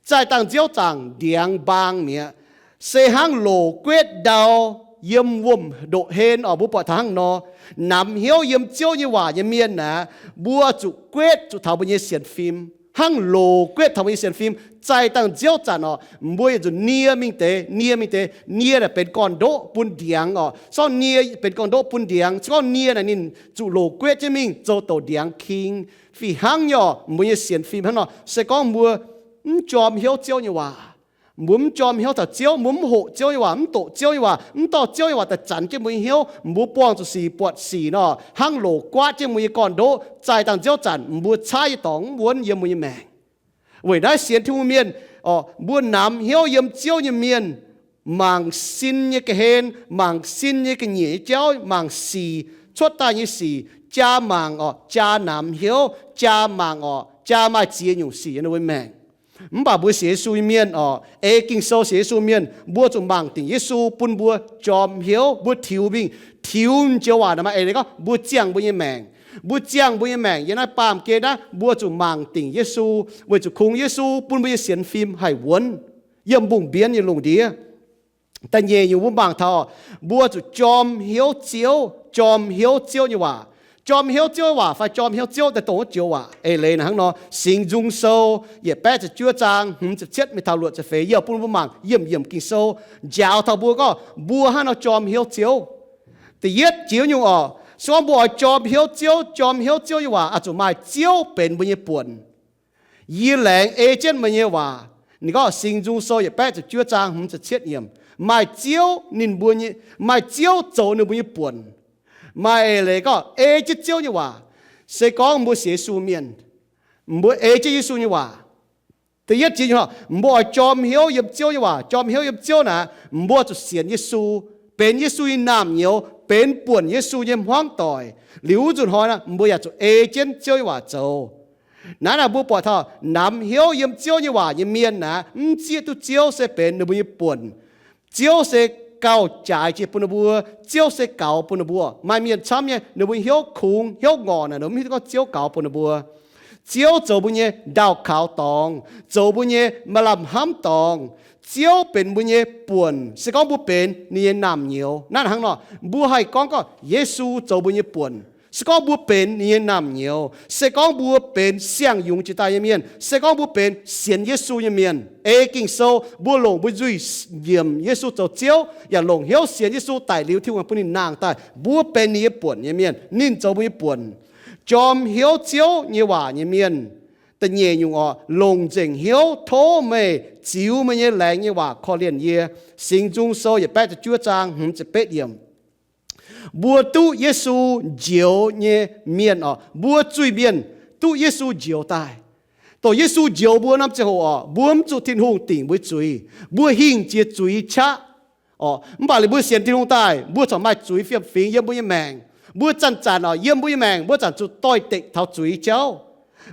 Zaih dangh nziouv zaangc ndiangx mbaang mi'aqv. Se hnangv loz guetv ndau yiem wuom-ndoqv hlen orqc, mbuo buatc taux hnangv nor. Namx hnyouv yiem Ziouv nyei waac nyei mienh aeqv, mbuo zuqc guetv zuqc taux mbuo nyei sienx fim, hnangv loz guetv taux mbuo nyei sienx fim. Zaih dangh nziouv zanc orqc, mbuo yietc nzunc nie mingh deix, nie mingh deix, nie naaic benx gorn-ndoqv bun ndiangx orqc. Se gorngv nie benx gorn-ndoqv bun ndiangx, se gorngv nie naaic ninh zuqc loz guetv jienv mingh zoux douc ndiangx king. Fih hnangv nyei orqc, mbuo nyei sienx fim hnangv nor. Se gorngv mbuo mv jorm hnyouv Ziouv nyei waac, mbuo mv jorm hnyouv taux Ziouv, mbuo mv hoqc Ziouv nyei waac, mv doqc Ziouv nyei waac, mv dorh Ziouv nyei waac daaih zanc jienv mbuo nyei hnyouv, mbuo buangh zuqc sic buatc sic nor, hnangv loz guatv jienv mbuo nyei gorn-ndoqv. Zaih dangh nziouv zanc mbuo caaiv nyei dorngx mv wuonv yiem mbuo nyei maengc. Weic naaiv sienx Tin-Hungh mienh orqc, mbuo namx hnyouv yiem Ziouv nyei mienh, mangc sin nyei ga'hlen, mangc sin nyei ga'nyiec nyei jauv, mangc sic cuotv daaih nyei sic, jaa mangc orqc, jaa namx hnyouv, jaa mangc orqc, jaa maaih ziex nyungc sic yiem ninh mbuo maengc. Mv baac mbuo sienx Yesu nyei mienh orqc, ei Ging-Sou sienx Yesu mienh, mbuo zuqc mangc dingc Yesu bun mbuo jorm hnyouv, mbuo tiux mingh, tiux joux waac naaic maaih eix leiz gorngv mbuo ziangh mbuo nyei maengc. Mbuo ziangh mbuo nyei maengc yiem naaiv baamh gen naaiv, mbuo zuqc mangc dingc Yesu, weic zuqc kungx Yesu bun mbuo nyei sienx fim haih wuonv yiem mbungh mbienv nyei lungh ndiev. Da'nyeic nyungc mbuo mangc taux, mbuo zuqc jorm hnyouv Ziouv, jorm hnyouv Ziouv nyei waac. Jorm hnyouv Ziouv nyei waac fai jorm hnyouv Ziouv daaih dongh wuov joux waac. Eix leiz naaic hnangv nor, Singx Nzung Sou yietc baeqv ziepc juov zaang hmz ziepc cietv mingh taux luoqc ziepc feix, yie bun mbuo mangc yiemh yiemh Ging-Sou, njaaux taux mbuo gorngv mbuo hnangv nor jorm hnyouv Ziouv. Da'yietv jiex nyungc orqc, se gorngv mbuo oix jorm hnyouv Ziouv, jorm hnyouv Ziouv nyei waac, oix zuqc maaih Ziouv benx mbuo nyei buonc. Yie laengz ei jienv meih nyei waac. Ninh gorngv Singx Nzung Sou yietc baeqv ziepc juov zaang hmz ziepc cietv yiemc, maaih Ziouv ninh mbuo nyei, maaih Ziouv zoux ninh mbuo nyei buonc. Maaih eix leiz gorngv ei jienv Ziouv nyei waac. Se gorngv mbuo sienx Yesu mienh, mbuo ei jienv Yesu nyei waac. Da'yietv jiex nyungc, mbuo oix jorm hnyouv yiem Ziouv nyei waac. Jorm hnyouv yiem Ziouv naaic, mbuo zuqc sienx Yesu, benx Yesu nyei naamh nyouz, benx buonc Yesu nyei hmuangv doic. Liuz wuov nzunc hnoi naaic, mbuo yaac zuqc ei jienv Ziouv nyei waac zoux. Naaiv naaic mbuo buatc taux namx hnyouv yiem Ziouv nyei waac nyei mienh naaic, mv zieqv duqv Ziouv se benx ninh mbuo nyei buonc. Ziouv se gauh jaaix jiex bun ninh mbuo. Ziouv se gaux bun ninh mbuo. Maaih mienh camv nyei, ninh mbuo hnyouv kungx, hnyouv ngorc naaic, ninh mv hiuv duqv gorngv Ziouv gaux bun ninh mbuo. Ziouv zoux mbuo nyei ndaauh kaux dorngx, zoux mbuo nyei maaih lamh hnamv dorngx. Ziouv benx mbuo nyei buonc se gorngv mbuo benx ninh nyei naamh nyouz. Naaiv hnangv nor, mbuo haih gorngv gorngv Yesu zoux mbuo nyei buonc se gorngv mbuo benx ninh nyei naamh nyouz, se gorngv mbuo benx siang-yungz jiex daaih nyei mienh, se gorngv mbuo benx sienx Yesu nyei mienh. Ei Ging-Sou, mbuo longc mbuo nzuih nyiemc Yesu zoux Ziouv, yaac longc hnyouv sienx Yesu daic liuz Tin-Hungh bun ninh nangh daaih, mbuo benx ninh nyei buonc nyei mienh. Ninh zoux mbuo nyei buonc. Jorm hnyouv Ziouv nyei waac nyei mienh. Da'nyeic nyungc orqc, longc nzengc hnyouv tov meih ziux meih nyei laengz nyei waac korv-lienh yie. Singx Nzung Sou yietc baeqv ziepc juov zaang hmz ziepc betv yiemc. Mbuo duqv Yesu njoux nyei mienh orqc, mbuo zuiz-mienh duqv Yesu njoux daaih. Dongh Yesu njoux mbuo norm ziangh hoc orqc, mbuo mv zuqc Tin-Hungh dingc mbuo zuiz, mbuo hingh jiex zuiz qaqv orqc. Mv baac liuz mbuo sienx Tin-Hungh daaih, mbuo corc maaih zuiz fiem-fingx yiem mbuo nyei maengc. Mbuo zanc-zanc orqc, yiem mbuo nyei maengc mbuo zanc zuqc doix-dekc taux zuiz jauv.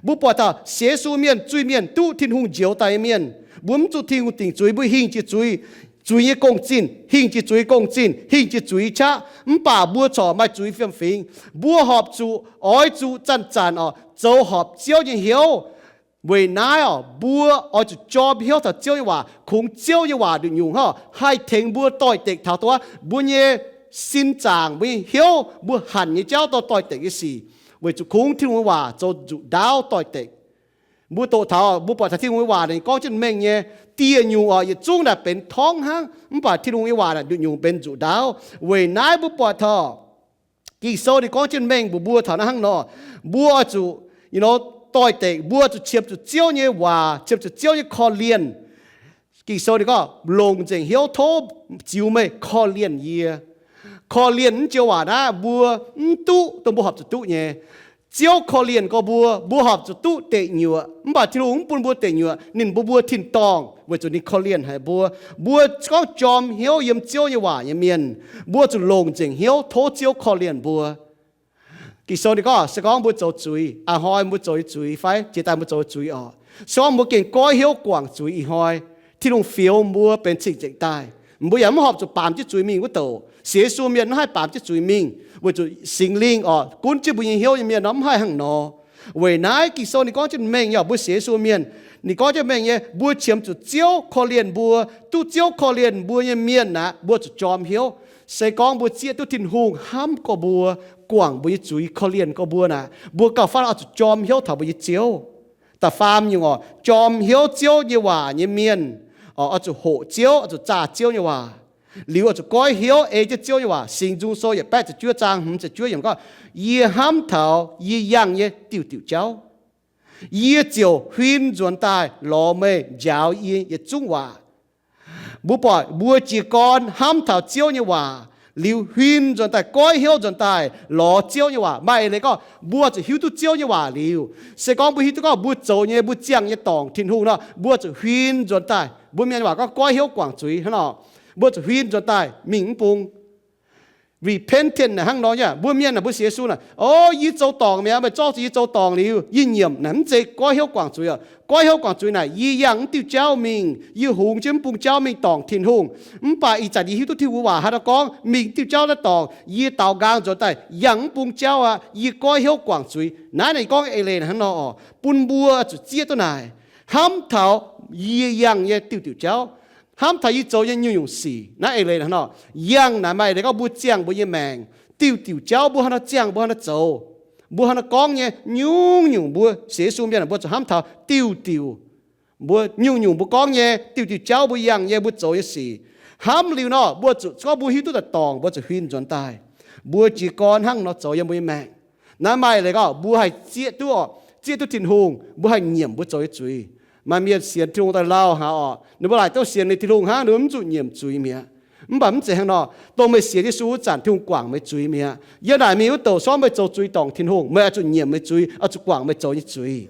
Mbuo buatc taux sienx Yesu mienh, zuiz-mienh duqv Tin-Hungh njoux daaih nyei mienh, mbuo mv zuqc Tin-Hungh dingc zuiz, mbuo hingh jiex zuiz, zuiz nyei gong-zinh, hingh jiex zuiz gong-zinh, hingh jiex zuiz qaqv. Mv baac mbuo corc maaih zuiz fiem-fingx. Mbuo horpc zuqc, oix zuqc zanc-zanc orqc, zoux horpc Ziouv nyei hnyouv. Weic naaiv orqc, mbuo oix zuqc jorm hnyouv taux Ziouv nyei waac, kungx Ziouv nyei waac nduqc nyungc hnangv haih tengx mbuo doix-dekc taux dongh wuov mbuo nyei sin zaangc, mbuo nyei hnyouv, mbuo hanc nyei jauv dorh doix-dekc nyei sic, weic zuqc kungx Tin-Hungh nyei waac zoux nzuqc ndaauv doix-dekc. Mbuo doqc taux, mbuo buatc taux Tin-Hungh nyei waac ninh gorngv jienv mengh nyei, dieh nyungc orqc, yietc zungv naaic benx torngv hnangv, mv baac Tin-Hungh nyei waac naaic nduqc nyungc benx nzuqc ndaauv. Weic naaiv mbuo buatc taux Ging-Sou ninh gorngv jienv mengh mbuox mbuo taux naaiv hnangv nor, mbuo oix zuqc, you know, doix-dekc, mbuo zuqc qiemx zuqc Ziouv nyei waac, qiemx zuqc Ziouv nyei korv-lienh. Ging-Sou ninh gorngv, longc nzengc hnyouv tov ziux meih korv-lienh yie. Korv-lienh mv joux waac naaiv mbuo mv duqv dongh mbuo horpc zuqc duqv nyei. Ziouv korv-lienh gorx mbuo, mbuo horpc zuqc duqv deic nyuoqc. Mv baac Tin-Hungh mv bun mbuo deic nyuoqc, ninh mbuox mbuo tin-dorngh weic zuqc ninh korv-lienh haic mbuo. Mbuo gorngv jorm hnyouv yiem Ziouv nyei waac nyei mienh, mbuo zuqc longc nzengc hnyouv tov Ziouv korv-lienh mbuo. Ging-Sou ninh gorngv, se gorngv mbuo zoux zuiz, a'hnoi mbuo zoux nyei zuiz fai jiex daaih mbuo zoux nyei zuiz oc, se gorngv mbuo gengh goiv hnyouv guangc zuiz ih hnoi, Tin-Hungh fioux mbuo benx cing-nzengc daaih. Mbuo yaac mv horpc zuqc baamz jienv zuiz mingh wuov douc. Sienx Yesu mienh mv haih baamz jienv zuiz mingh, weic zuqc Singx Lingh oc, gunv jienv mbuo nyei hnyouv nyei mienh nor mv haih hnangv nor. Weic naaiv Ging-Sou ninh gorngv jienv mengh nyei oc, mbuo sienx Yesu mienh, ninh gorngv jienv mengh nyei, mbuo qiemx zuqc Ziouv korv-lienh mbuo. Duqv Ziouv korv-lienh mbuo nyei mienh aqv, mbuo zuqc jorm hnyouv. Se gorngv mbuo zieqv duqv Tin-Hungh hnamv gorx mbuo, guangc mbuo nyei zuiz, korv-lienh gorx mbuo naaic, mbuo gauh faanv oix zuqc jorm hnyouv taux mbuo nyei Ziouv. Da'faam nyungc oc, jorm hnyouv Ziouv nyei waac nyei mienh oc, oix zuqc hoqc Ziouv, oix zuqc zaah Ziouv nyei waac. Liuz oix zuqc goiv hnyouv ei jienv Ziouv nyei waac. Singx Nzung Sou yietc baeqv ziepc juov zaang hmz ziepc juov yiemc gorngv, yie hnamv taux yie yangh nyei diuc diuc jauv, yie ziouc huin nzuonx daaih lorz meih njaaux yie yietc zungv waac. Mbuo buatc mbuo jiez gorn hnamv taux Ziouv nyei waac liuz, huin nzuonx daaih, goiv hnyouv nzuonx daaih lorz Ziouv nyei waac. Maaih eix leiz gorngv mbuo zuqc hiuv duqv Ziouv nyei waac liuz, se gorngv mbuo hiuv duqv gorngv mbuo zoux nyei, mbuo ziangh nyei dorngc Tin-Hungh nor, mbuo zuqc huin nzuonx daaih. Mbuo mienh waac gorngv goiv hnyouv guangc zuiz hnangv nor. Mbuo zuqc huin nzuonx daaih mingh mv bung. Repentance naaic hnangv nor nyei. Mbuo mienh naaic, mbuo sienx Yesu naaic, o, yie zoux dorngc mi'aqv, meih zorqv zuqc yie zoux dorngc liuz yie nyiemc naaic, mv zeiz goiv hnyouv guangc zuiz oc. Goiv hnyouv guangc zuiz naaic, yie yangh mv diuh jauv mingh, yie hungx jienv mv bung jauv mingh dorngc Tin-Hungh. Mv baac ih zanc yie hiuv duqv Tin-Hungh waac haaix dauh gorngv mingh diuh jauv naaiv dorngc, yie daaux nqaang nzuonx daaih yangh mv bung jauv aqv. Yie goiv hnyouv guangc zuiz. Naaiv ninh gorngv eix leiz hnangv nor oc, bun mbuo zuqc zieqv duqv naaic, hnamv taux yie yangh nyei diuc diuc jauv, hnamv taux yie zoux nyei nyungc-nyungc sic. Naaiv eix leiz hnangv nor. Yangh naaic maaih eix leiz gorngv mbuo ziangh mbuo nyei maengc. Diuc diuc jauv mbuo haaix nor ziangh, mbuo haaix nor zoux, mbuo haaix nor gorngv nyei, nyungc-nyungc mbuo sienx Yesu mienh mbuo zuqc hnamv taux diuc diuc. Mbuo nyungc-nyungc mbuo gorngv nyei, diuc diuc jauv mbuo yangh nyei, mbuo zoux nyei sic. Hnamv liuz nor, mbuo zuqc, se gorngv mbuo hiuv duqv daaih dorngc, mbuo zuqc huin nzuonx daaih. Mbuo jiez gorn hnangv nor zoux yiem mbuo nyei maengc. Naaiv maaih eix leiz gorngv mbuo haih zieqv duqv, zieqv duqv Tin-Hungh, mbuo haih nyiemc mbuo zoux nyei zuiz. Maaih mienh sienx Tin-Hungh daaih lauh haic oc, ninh mbuo laaic douh sienx ninh Tin-Hungh hnangv, ninh mbuo mv zuqc nyiemc zuiz mi'aqv. Mv baac mv zeiz hnangv nor. Dongh meih sienx Yesu wuov zanc, Tin-Hungh guangc meih zuiz mi'aqv. Yiem naaic mingh wuov douc, se gorngv meih zoux zuiz dorngc Tin-Hungh, meih oix zuqc nyiemc meih zuiz, oix zuqc guangc meih zoux nyei zuiz.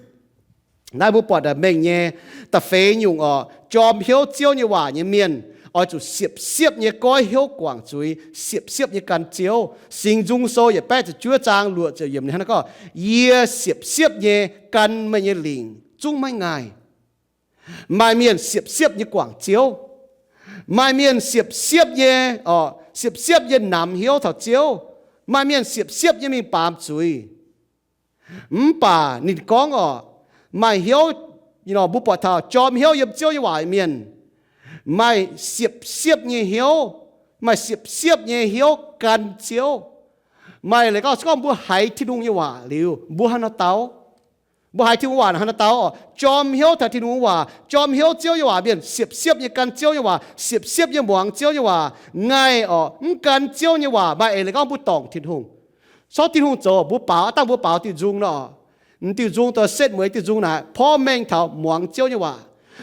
Naaiv mbuo buatc daaih mengh nyei. Da'feix nyungc oc, jorm hnyouv Ziouv nyei waac nyei mienh oix zuqc siepv-siepv nyei goiv hnyouv guangc zuiz, siepv-siepv nyei gan Ziouv. Singx Nzung Sou yietc baeqv ziepc juov zaang luoqc ziepc yiemc ninh hnangv naaiv gorngv, yie siepv-siepv nyei gan meih nyei lingc zungv maiv ngaih. Maaih mienh siepv-siepv nyei guangc Ziouv. Maaih mienh siepv-siepv nyei, siepv-siepv nyei namx hnyouv taux Ziouv. Maaih mienh siepv-siepv nyei mingh baamz zuiz. Mv baac ninh gorngv oc, maaih hnyouv, mbuo buatc taux jorm hnyouv yiem Ziouv nyei waac mienh, maaih siepv-siepv nyei hnyouv, maaih siepv-siepv nyei hnyouv gan Ziouv. Maaih leiz gorngv, se gorngv mbuo haiz Tin-Hungh nyei waac liuz, mbuo haaix nor dau? Mbuo haiz Tin-Hungh waac haaix nor dau oc? Jorm hnyouv taux Tin-Hungh waac, jorm hnyouv Ziouv nyei waac mienh siepv-siepv nyei gan Ziouv nyei waac, siepv-siepv nyei muangx Ziouv nyei waac. Ngaih oc, mv gan Ziouv nyei waac maaih eix leiz gorngv mbuo dorngc Tin-Hungh. Sortv Tin-Hungh zoux, mbuo baaux, dangh mbuo baaux diuh nzung nor, m'diuh nzung daaih setv mueiz diuh nzung naaic, porv mengh taux muangx Ziouv nyei waac.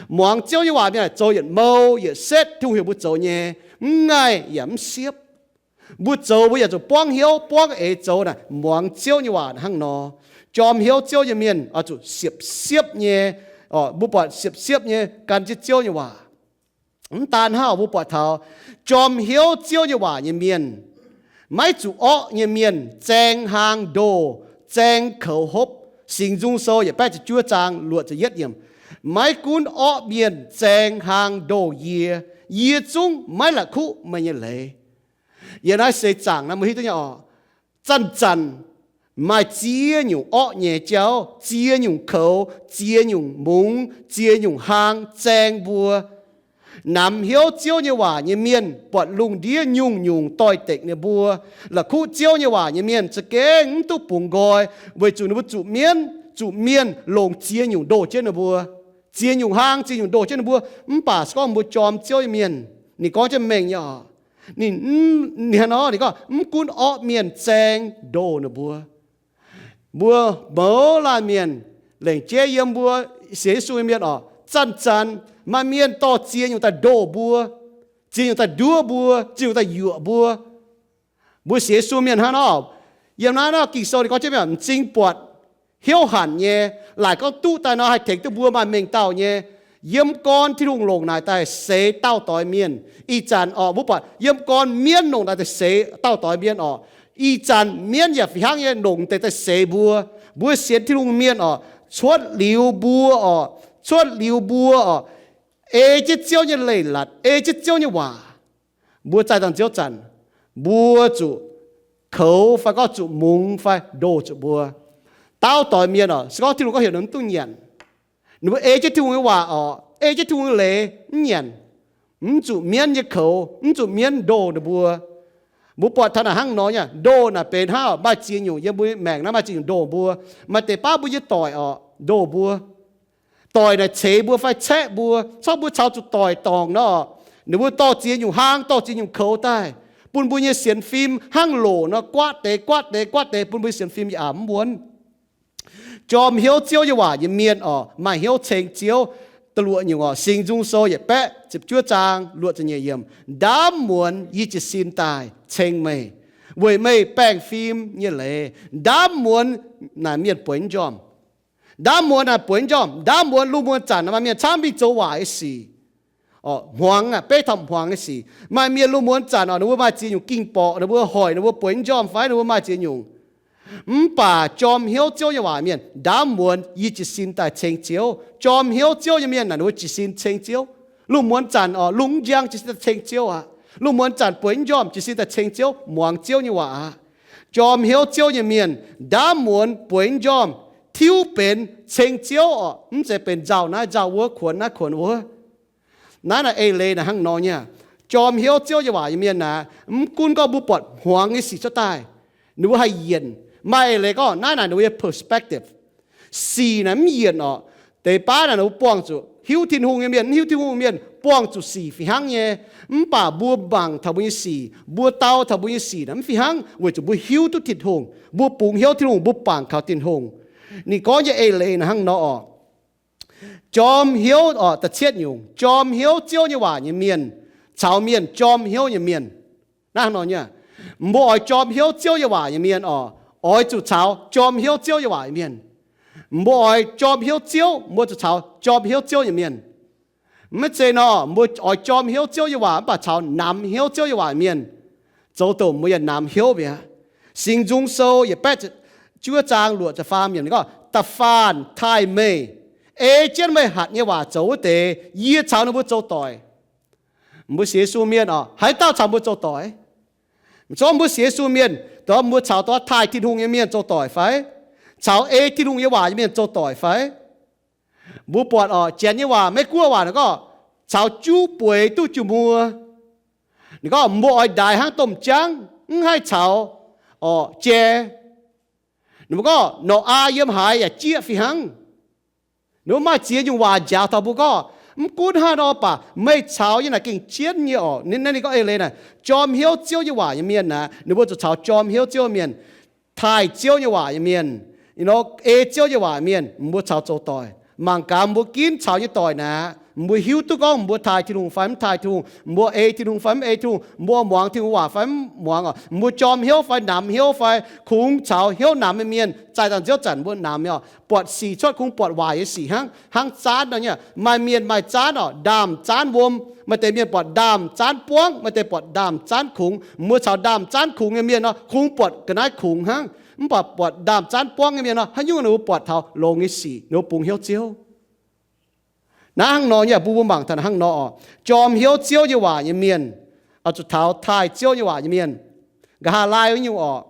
Muangx Ziouv nyei waac mienh zoux yietc mou yietc setv Tin-Hungh heuc mbuo zoux nyei, mv ngaih yaac mv siepv. Mbuo zoux mbuo yaac zuqc buangv hnyouv buangv eix zoux naaic, muangx Ziouv nyei waac hnangv nor. Jorm hnyouv Ziouv nyei mienh oix zuqc siepv-siepv nyei, mbuo buatc siepv-siepv nyei gan jienv Ziouv nyei waac. Mv daan hnangv, mbuo buatc taux jorm hnyouv Ziouv nyei waac nyei mienh, maiv zuqc orqv nyei mienh zaeng hlang ndoh, zaeng koux hopv. Singx Nzung Sou yietc baeqv ziepc juov zaang luoqc ziepc yietv yiemc, maiv gunv orqv mienh zaeng hlang ndoh yie, yie zungv maiv la'kuqv meih nyei leiz. Yiem naaiv seix zaangc naaiv mbuo hiuv duqv nyei oc, zanc-zanc maaih ziex nyungc orqv nyei jauv, ziex nyungc koux, ziex nyungc mungz, ziex nyungc hlang zaeng mbuo. Namx hnyouv Ziouv nyei waac nyei mienh buatc lungh ndiev nyungc-nyungc doix-dekc ninh mbuo. La'kuqv Ziouv nyei waac nyei mienh za'gengh mv duqv bungx nqoi, weic zuqc ninh mbuo zuqc mienv zuqc mienh longc ziex nyungc ndoh jienv ninh mbuo, ziex nyungc hlang ziex nyungc ndoh jienv ninh mbuo. Mv baac se gorngv mbuo jorm Ziouv nyei mienh, ninh gorngv jienv mengh nyei oc, ninh, ninh hnangv nor, ninh gorngv mv gunv orqv mienh zaeng ndoh ninh mbuo. Mbuo mouz laanh mienh, lengc jeiv yiem mbuo sienx Yesu nyei mienh oc, zanc-zanc maaih mienh dorh ziex nyungc daaih ndoh mbuo, ziex nyungc daaih nduov mbuo, ziex nyungc daaih yuoqc mbuo. Mbuo sienx Yesu mienh hnangv nor, yiem naaiv nor Ging-Sou ninh gorngv jienv mienh m'zing buatc hnyouv hanc nyei, laaic gorngv duqv daaih nor haih tengx duqv mbuo maaih mengh dauh nyei. Yiem gorn Tin-Hungh longc naaic daaih seix dauh doix mienh. Ih zanc orqc, mbuo buatc yiem gorn mienv longc naaic daaih seix dauh doix mienh orqc. Ih zanc mienv yaac fih hnangv nyei longc deix daaih seix mbuo. Mbuo sienx Tin-Hungh mienh orqc, cuotv liuz mbuo orqc, cuotv liuz mbuo orqc, ei jienv Ziouv nyei leiz-latc, ei jienv Ziouv nyei waac, mbuo zaih dangh Ziouv zanc, mbuo zuqc koux fai gorngv zuqc mungz fai ndoh zuqc mbuo. Dauh doix mienh orqc, se gorngv Tin-Hungh gorngv heuc ninh mv duqv nyanc. Ninh mbuo ei jienv Tin-Hungh nyei waac orqc, ei jienv Tin-Hungh nyei leiz mv nyanc. Mv zuqc mienv nyei koux, mv zuqc mienv ndoh ninh mbuo. Mbuo buatc taux naaic hnangv nor nyei, ndoh naaic benx hnangv orqc, maaih ziex nyungc yiem mbuo maengc naaiv maaih ziex nyungc ndoh mbuo. Maaih deix baav mbuo nyei doic orqc, ndoh mbuo. Doic naaic ceix mbuo fai caeqv mbuo, corc mbuo caux zuqc doic dorngc nor orqc, ninh mbuo dorh ziex nyungc hlaang, dorh ziex nyungc koux daaih bun mbuo nyei sienx fim hnangv loc nor guaatv deix, guaatv deix, guaatv deix, bun mbuo nyei sienx fim yaac aac mv wuonv. Jorm hnyouv Ziouv nyei waac nyei mienh orqc, maaih hnyouv ceng Ziouv. Da'luoqc nyungc orqc, Singx Nzung Sou yietc baeqv ziepc juov zaang luoqc ziepc nyeic yiemc, ndaamv muonz yie jiez sin daaih ceng meih, weic meih baengh fim nyei leiz. Ndaamv muonz naaic mienh bueix njormh. Ndaamv muonz naaic bueix njormh. Ndaamv muonz lungh muonz zanc maaih mienh camv mingh zoux waaic nyei sic, hmuangx aqv, beiv taux hmuangx nyei sic. Maaih mienh lungh muonz zanc orqc, ninh mbuo maaih ziex nyungc ging-borqc, ninh mbuo hoic, ninh mbuo bueix njormh fai ninh mbuo maaih ziex nyungc. Mv baac jorm hnyouv Ziouv nyei waac mienh, ndaamv muonz yie jiez sin daaih ceng Ziouv. Jorm hnyouv Ziouv nyei mienh naaic ninh mbuo jiez sin ceng Ziouv. Lungh muonz zanc orqc, lungh mv njang jiez sin daaih ceng Ziouv aqv. Lungh muonz zanc bueix njormh jiez sin daaih ceng Ziouv, muangx Ziouv nyei waac aqv. Jorm hnyouv Ziouv nyei mienh, ndaamv muonz bueix njormh tiuv benx ceng Ziouv orqc, mv zeiz benx nzauh naaiv nzauh wuov, kuonx naaiv kuonx wuov. Naaiv naaic eix leiz naaic hnangv nor nyei. Jorm hnyouv Ziouv nyei waac nyei mienh naaic, mv gunv gorngv mbuo buatc hmuangx nyei sic cuotv daaih, ninh mbuo haih yienc. Maaih eix leiz gorngv naaiv naaic ninh mbuo nyei perspective. Sic naaic mv yienc orqc. Deix baav naaic ninh mbuo buangh zuqc hiuv Tin-Hungh nyei mienh, mv hiuv Tin-Hungh nyei mienh buangh zuqc sic fih hnangv nyei. Mv baac mbuo mangc taux mbuo nyei sic, mbuo dau taux mbuo nyei sic naaic mv fih hnangv weic zuqc mbuo hiuv duqv Tin-Hungh, mbuo bungx hnyouv Tin-Hungh, mbuo bangc kaux Tin-Hungh. Ninh gorngv nyei eix leiz naaic hnangv nor orqc. Jorm hnyouv orqc, da'cietv nyungc, jorm hnyouv Ziouv nyei waac nyei mienh caux mienh jorm hnyouv nyei mienh. Naaiv hnangv nor nyei, mbuo oix jorm hnyouv Ziouv nyei waac nyei mienh orqc, oix zuqc caux jorm hnyouv Ziouv nyei waac nyei mienh. Mbuo oix jorm hnyouv Ziouv, mbuo zuqc caux jorm hnyouv Ziouv nyei mienh. Maiv zeiz nor, mbuo oix jorm hnyouv Ziouv nyei waac mv baac caux namx hnyouv Ziouv nyei waac mienh, zoux dongh mbuo yaac namx hnyouv mi'aqv. Singx Nzung Sou yietc baeqv juov zaang luoqc ziepc faam yiemc gorngv, da'faanh taaih meih, ei jienv meih hatc nyei waac zoux wuov deix, yie caux ninh mbuo zoux doic. Mbuo sienx Yesu mienh orqc, haaix dauh caux mbuo zoux doic? Mv zorqv mbuo sienx Yesu mienh, dongh mbuo caux dongh taaih Tin-Hungh nyei mienh zoux doic fai? Caux ei Tin-Hungh nyei waac nyei mienh zoux doic fai? Mbuo buatc orqc, Janx nyei waac, Meiv-Guoqv waac naaic gorngv, caux juv bueix duqv jiu muo. Ninh gorngv mbuo oix ndaix hnangv domh jangv, mv haih caux orqc jai. Ninh mbuo gorngv Noyaa yiem haaix yaac jieqv fih hnangv. Ninh mbuo maaih ziex nyungc waac njaaux taux mbuo gorngv, mv gunv haaix nor baac meih caux yie naaic gengh jienv nyei orqc. Naaiv ninh gorngv eix leiz naaic, jorm hnyouv Ziouv nyei waac nyei mienh naaic, ninh mbuo zuqc caux jorm hnyouv Ziouv mienh, taaih Ziouv nyei waac nyei mienh, ei Ziouv nyei waac mienh, mbuo caux zoux doic. Mangc gaax mbuo ginv caux nyei doic naaic, mbuo hiuv duqv gorngv mbuo taaih Tin-Hungh fai mv taaih Tin-Hungh, mbuo ei Tin-Hungh fai mv ei Tin-Hungh, mbuo muangx Tin-Hungh waac fai mv muangx orqc, mbuo jorm hnyouv fai namx hnyouv fai. Kungx caux hnyouv namx nyei mienh zaih dangh Ziouv zanc mbuo namx nyei orqc, buatc sic cuotv kungx buatc waaic nyei sic hnangv, hnangv zaanv nor nyei. Maaih mienh maaih zaanv orqc, ndaamv zaanv wuom. Maaih deix mienh buatc ndaamv zaanv buangv, maaih deix buatc ndaamv zaanv kungx. Mbuo caux ndaamv zaanv kungx nyei mienh nor, kungx buatc ga'naaiv kungx hnangv. Mv baac buatc ndaamv zaanv buangv nyei mienh nor, haaix nyungc ninh mbuo buatc taux longx nyei sic, ninh mbuo bungx hnyouv Ziouv. Naaiv hnangv nor nyei, mbuo mbuo mangc taux hnangv nor orqc, jorm hnyouv Ziouv nyei waac nyei mienh, oix zuqc taux taaih Ziouv nyei waac nyei mienh. Nqa'haav laai wuov nyungc orqc,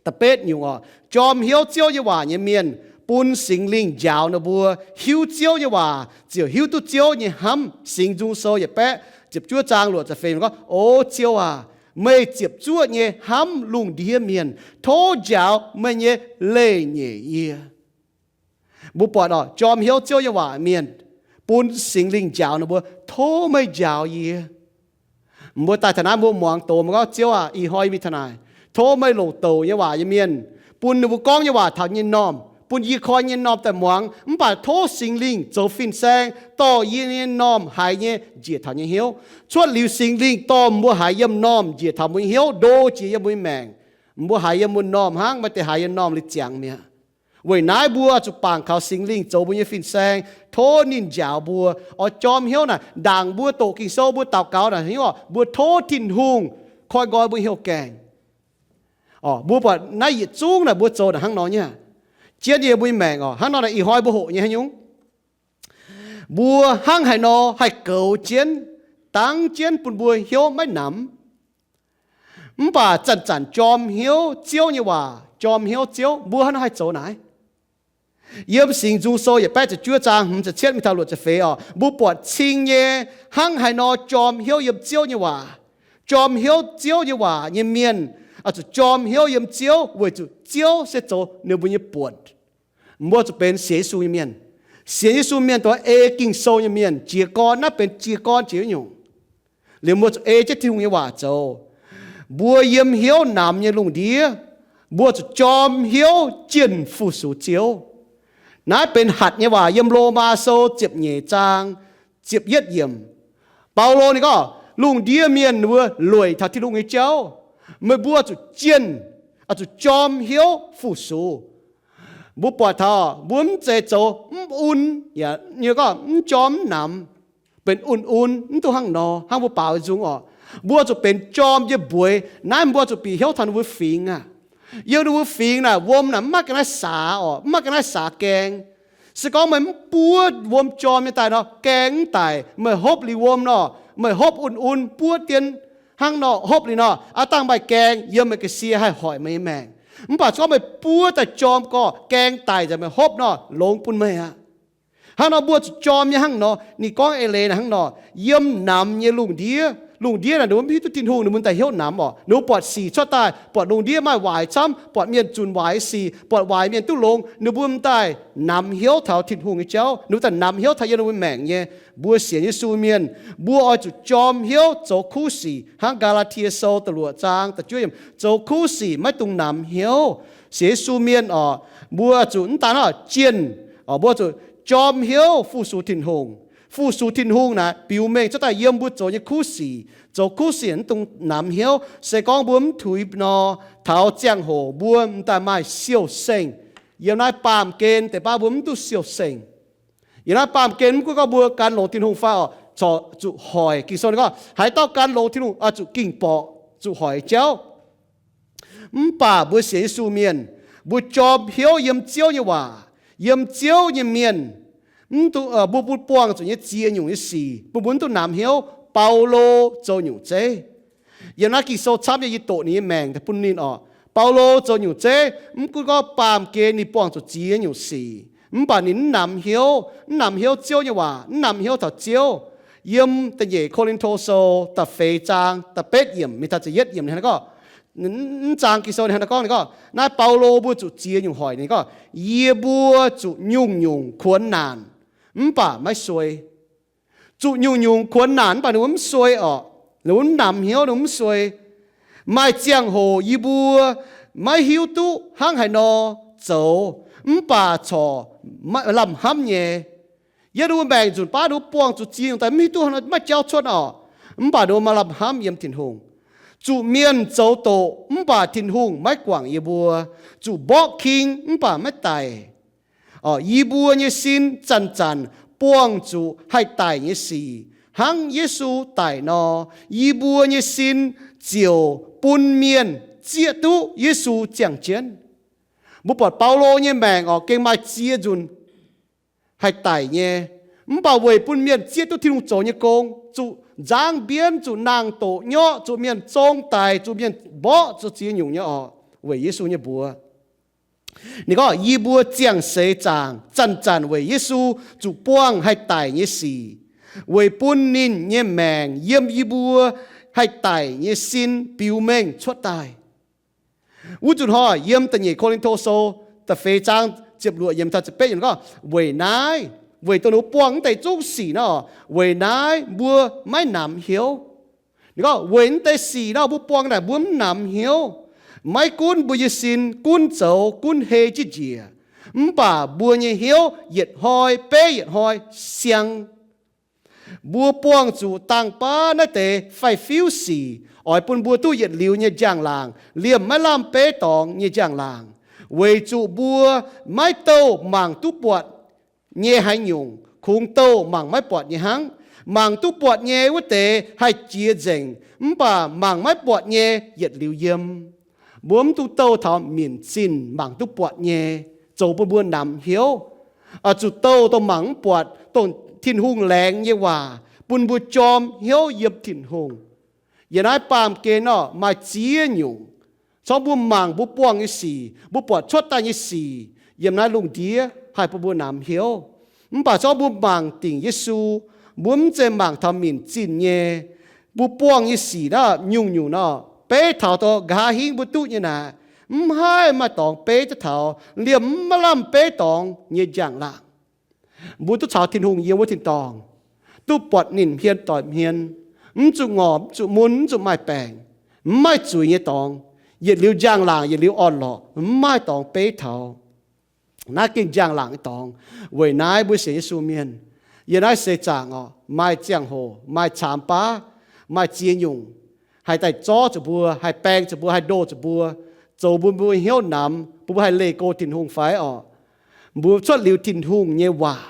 da'betv nyungc orqc, jorm hnyouv Ziouv nyei waac nyei mienh, bun Singx Lingh njaaux ninh mbuo hiuv Ziouv nyei waac ziouc hiuv duqv Ziouv nyei hnamv. Singx Nzung Sou yietc baeqv ziepc juov zaang luoqc ziepc feix gorngv, O Ziouv aac, meih ziepc zuoqv nyei hnamv lungh ndiev mienh. Tov njaaux meih nyei leiz-nyeic yie. Mbuo buatc orqc, jorm hnyouv Ziouv nyei waac mienh, bun Singx Lingh njaaux ninh mbuo, Tov meih njaaux yie. Mbuo daaih taux naaiv mbuo muangx doz mbuo gorngv, Ziouv aac, ih hnoi yie mingh taux naaic, tov meih longc douc nyei waac nyei mienh, bun ninh mbuo gorngv nyei waac taux nyei m'normh, bun yie koi nyei m'normh daaih muangx. Mv baac tov Singx Lingh zoux fin-saeng dorh yie nyei m'normh haiz nyei njiec taux nyei hnyouv. Cuotv liuz Singx Lingh dorh mbuo haiz yiem m'normh njiec taux mbuo nyei hnyouv, ndo jiex yiem mbuo nyei maengc. Mbuo haiz yiem mbuo m'normh hnangv, maaih deix haiz yiem m'normh liuz ziangx mi'aqv. Weic naaiv mbuo zuqc bangc kaux Singx Lingh zoux mbuo nyei fin-saeng, tov ninh njaaux mbuo oix jorm hnyouv naaic. Ndaangc mbuo doqc Ging-Sou, mbuo daux gaux naaic, mbuo tov Tin-Hungh koi nqoi mbuo hnyouv gaengh. Mbuo buatc naaiv yietc zungv naaic mbuo zoux naaic hnangv nor nyei. Jienv yie mbuo nyei maengc oc, hnangv nor naaic ih hnoi mbuo hoqc nyei haaix nyungc? Mbuo hnangv haaix nor haih goux jienv, dangv jienv bun mbuo hnyouv maiv namx, mv baac zanc-zanc jorm hnyouv Ziouv nyei waac, jorm hnyouv Ziouv, mbuo hnangv haaix nor haih zoux naaic? Yiem Singx Nzung Sou yietc baeqv ziepc juov zaang hmz ziepc cietv mingh taux luoqc ziepc feix oc, mbuo buatc cing nyei hnangv haaix nor jorm hnyouv yiem Ziouv nyei waac. Jorm hnyouv Ziouv nyei waac nyei mienh oix zuqc jorm hnyouv yiem Ziouv weic zuqc Ziouv se zoux ninh mbuo nyei buonc. Mbuo zuqc benx sienx Yesu nyei mienh. Sienx Yesu mienh dongh ei Ging-Sou nyei mienh, jiez gorn, naaiv benx jiez gorn jiex nyungc. Liuz mbuo zuqc ei jienv Tin-Hungh nyei waac zoux. Mbuo yiem hnyouv namx nyei lungh ndiev, mbuo zuqc jorm hnyouv jienh fu-sux Ziouv. Naaiv benx hatc nyei waac yiem Lomaa Sou ziepc nyeic zaang ziepc yietv yiemc. Baulo ninh gorngv, lungh ndiev mienh ninh mbuo lueic taux Tin-Hungh nyei jauv. Meih mbuo zuqc jienh, zuqc jorm hnyouv fu-sux. Mbuo buatc taux mbuo mv zeiz zoux mv un, yaac gorngv mv jorm mv namx, benx un-un, mv duqv hnangv nor, hnangv mbuo baaux nzung oc. Mbuo zuqc benx jorm nyei mbueix. Naaiv mbuo zuqc bieqc hnyouv taux ninh mbuo fingx aqv. Yiem ninh mbuo fingx naaic, wuom naaic mv maaih ga'naaiv saax oc, mv maaih ga'naaiv saax gaeng. Se gorngv meih mv buov wuom jorm nyei daaih nor, gaeng mv daic. Meih hopv liuz wuom nor, meih hopv un-un, buov dien hnangv nor, hopv liuz nor, aav dangh maaih gaeng yiem meih ga'sie haih hoic meih nyei maengc. Mv baac se gorngv meih buov daaih jorm gorqv, gaeng daic nzengc, meih hopv nor, longx bun meih aqv. Hnangv nor mbuo zuqc jorm nyei hnangv nor. Ninh gorngv eix leiz naaic hnangv nor, yiem namx nyei lungh ndiev, lungh ndiev naaic ninh mbuo mv hiuv duqv Tin-Hungh, ninh mbuo daaih hnyouv namx oc. Ninh mbuo buatc sic cuotv daaih, buatc lungh ndiev maaih waaic camv, buatc mienh zunc waaic sic, buatc waaic mienh duqv longx, ninh mbuo m'daaih namx hnyouv taux Tin-Hungh nyei jauv, ninh mbuo daaih namx hnyouv taux yiem ninh mbuo maengc nyei. Mbuo sienx Yesu mienh, mbuo oix zuqc jorm hnyouv zoux kuv sic, hnangv Gaa^laa^tie Sou da'luoqc zaang da'juov yiemc, zoux kuv sic maiv dungx namx hnyouv. Sienx Yesu mienh oc, mbuo zuqc mv daan hnangv jienh, mbuo zuqc jorm hnyouv fu-sux Tin-Hungh. Fu-sux Tin-Hungh naaic biux mengh cuotv daaih yiem mbuo zoux nyei kuv sic. Zoux kuv sic mv dungx namx hnyouv. Se gorngv mbuo mv tuix nor, taux ziangh hoc mbuo m'daaih maaih siou-sengh. Yiem naaiv baamh gen deix baav mbuo mv duqv siou-sengh. Yiem naaiv baamh gen mv gunv gorngv mbuo gan longx Tin-Hungh fai oc, corc zuqc hoic. Ging-Sou ninh gorngv haaix dauh gan longx Tin-Hungh oix zuqc ging borqc, zuqc hoic jauv. Mv baac mbuo sienx Yesu mienh, mbuo jorm hnyouv yiem Ziouv nyei waac, yiem Ziouv nyei mienh, mv duqv, mbuo, mbuo buangh zuqc nyei ziex nyungc nyei sic bun mbuo mv duqv namx hnyouv. Baulo zoux nyungc zeiv. Yiem naaiv Ging-Sou camv nyei, yie doqc ninh nyei maengc daaih bun ninh oc. Baulo zoux nyungc zeiv, mv gunv gorngv baamh gen ninh buangh zuqc ziex nyungc sic, mv baac ninh mv namx hnyouv, mv namx hnyouv Ziouv nyei waac, mv namx hnyouv taux Ziouv. Yiem da'nyeic Ko^lin^to Sou da'feix zaang da'betv yiemc mingh taux da'yietv yiemc ninh hnangv naaiv gorngv, mv zaang Ging-Sou ninh hnangv naaiv gorngv, ninh gorngv naaiv Baulo mbuo zuqc ziex nyungc hoic. Ninh gorngv, yie mbuo zuqc nyungc-nyungc kuonx naanc, mv baac maiv suei. Zuqc nyungc-nyungc kuonx naanc mv baac ninh mbuo mv suei orqc. Ninh mbuo mv namx hnyouv, ninh mbuo mv suei. Maaih ziangh hoc yie mbuo maiv hiuv duqv hnangv haaix nor zoux, mv baac corc lamh hnamv nyei. Yiem ninh mbuo maengc nzunc baav ninh mbuo buangh zuqc ziex nyungc daaih mv hiuv duqv hnangv haaix nor maiv jauv cuotv orqc. Mv baac ninh mbuo maaih lamh hnamv yiem Tin-Hungh. Zuqc mienh zoux doqc mv baac Tin-Hungh maiv guangc yie mbuo. Zuqc mborqv king mv baac maiv daic. Yie mbuo nyei sin zanc-zanc buangh zuqc haih daic nyei sic, hnangv Yesu daic nor, yie mbuo nyei sin ziouc bun mienh zieqv duqv Yesu ziangh jienv. Mbuo buatc Baulo nyei maengc orqc, gengh maaih ziex nzunc haih daic nyei. Mv baac weic bun mienh zieqv duqv Tin-Hungh zoux nyei gong, zuqc nzangv mbienv, zuqc naang-doqc nyorqv, zuqc mienh zong daic, zuqc mienh mborqv zuqc ziex nyungc nyei orqc, weic Yesu nyei mbuox. Ninh gorngv, yie mbuo ziangh seix zaangc zanc-zanc weic Yesu zuqc buangh haih daic nyei sic. Weic bun ninh nyei maengc yiem yie mbuo haih daic nyei sin biux mengh cuotv daaih. Wuov nzunc hnoi yiem da'nyeic Ko^lin^to Sou da'feix zaang ziepc luoqc yiemc taux ziepc betv yiemc gorngv, weic naaiv, weic dongh ninh mbuo buangh naaiv deix zungv sic nor, weic naaiv mbuo maiv namx hnyouv. Ninh gorngv weic naaiv deix sic nor mbuo buangh naaic mbuo mv namx hnyouv. Maiv gunv mbuo nyei sin gunv zoux gunv hei jienv njiec, mv baac mbuo nyei hnyouv yietc hnoi beiv yietc hnoi siang. Mbuo buangh zuqc dangh baav naaiv deix faix-fiuv sic oix bun mbuo duqv yietc liuz nyei njang-laangc, liemh maiv lamh beiv dorngx nyei njang-laangc. Weic zuqc mbuo maiv douh mangc duqv buatc nyei haaix nyungc, kungx douh mangc maiv buatc nyei hnangv. Mangc duqv buatc nyei wuov deix haih jiex nzengc, mv baac mangc maiv buatc nyei yietc liuz yiem. Mbuo mv dungx douh taux minc zinh mangc duqv buatc nyei, zoux bun mbuo namx hnyouv. Oix zuqc douh dongh mangc mv buatc, dongh Tin-Hungh laengz nyei waac, bun mbuo jorm hnyouv yiem Tin-Hungh. Yiem naaiv baamh gen nor maaih ziex nyungc. Corc mbuo mangc mbuo buangh nyei sic, mbuo buatc cuotv daaih nyei sic, yiem naaiv lungh ndiev haih bun mbuo namx hnyouv. Mv baac corc mbuo mangc dingc Yesu, mbuo mv zeiz mangc taux minc zinh nyei. Mbuo buangh nyei sic naaiv nyungc-nyungc nor, beiv taux dongh nqa'haav hingv mbuo duqv nyei naaic, mv haih maaih dorngx beiv duqv taux liemh maiv lamh beiv dorngx nyei njang-laangc. Mbuo duqv caux Tin-Hungh yiem wuov tin-dorngh, duqv buatc ninh hmien doic hmien, mv zuqc ngorc, mv zuqc mun, mv zuqc maaih baengc, mv maaih zuiz nyei dorngx, yietc liuz njang-laangc, yietc liuz orn-lorqc, mv maaih dorngx beiv taux. Naaiv gengh njang-laangc nyei dorngx. Weic naaiv mbuo sienx Yesu mienh, yiem naaiv seix zaangc orqc, maaih ziangh hoc, maaih caamx baav, maaih ziex nyungc, haih daaih zorv zuqc mbuo, haih baeng zuqc mbuo, haih ndoh zuqc mbuo, zoux bun mbuo hnyouv namx, bun mbuo haih leih go Tin-Hungh fai orqc? Mbuo cuotv liuz Tin-Hungh nyei waac,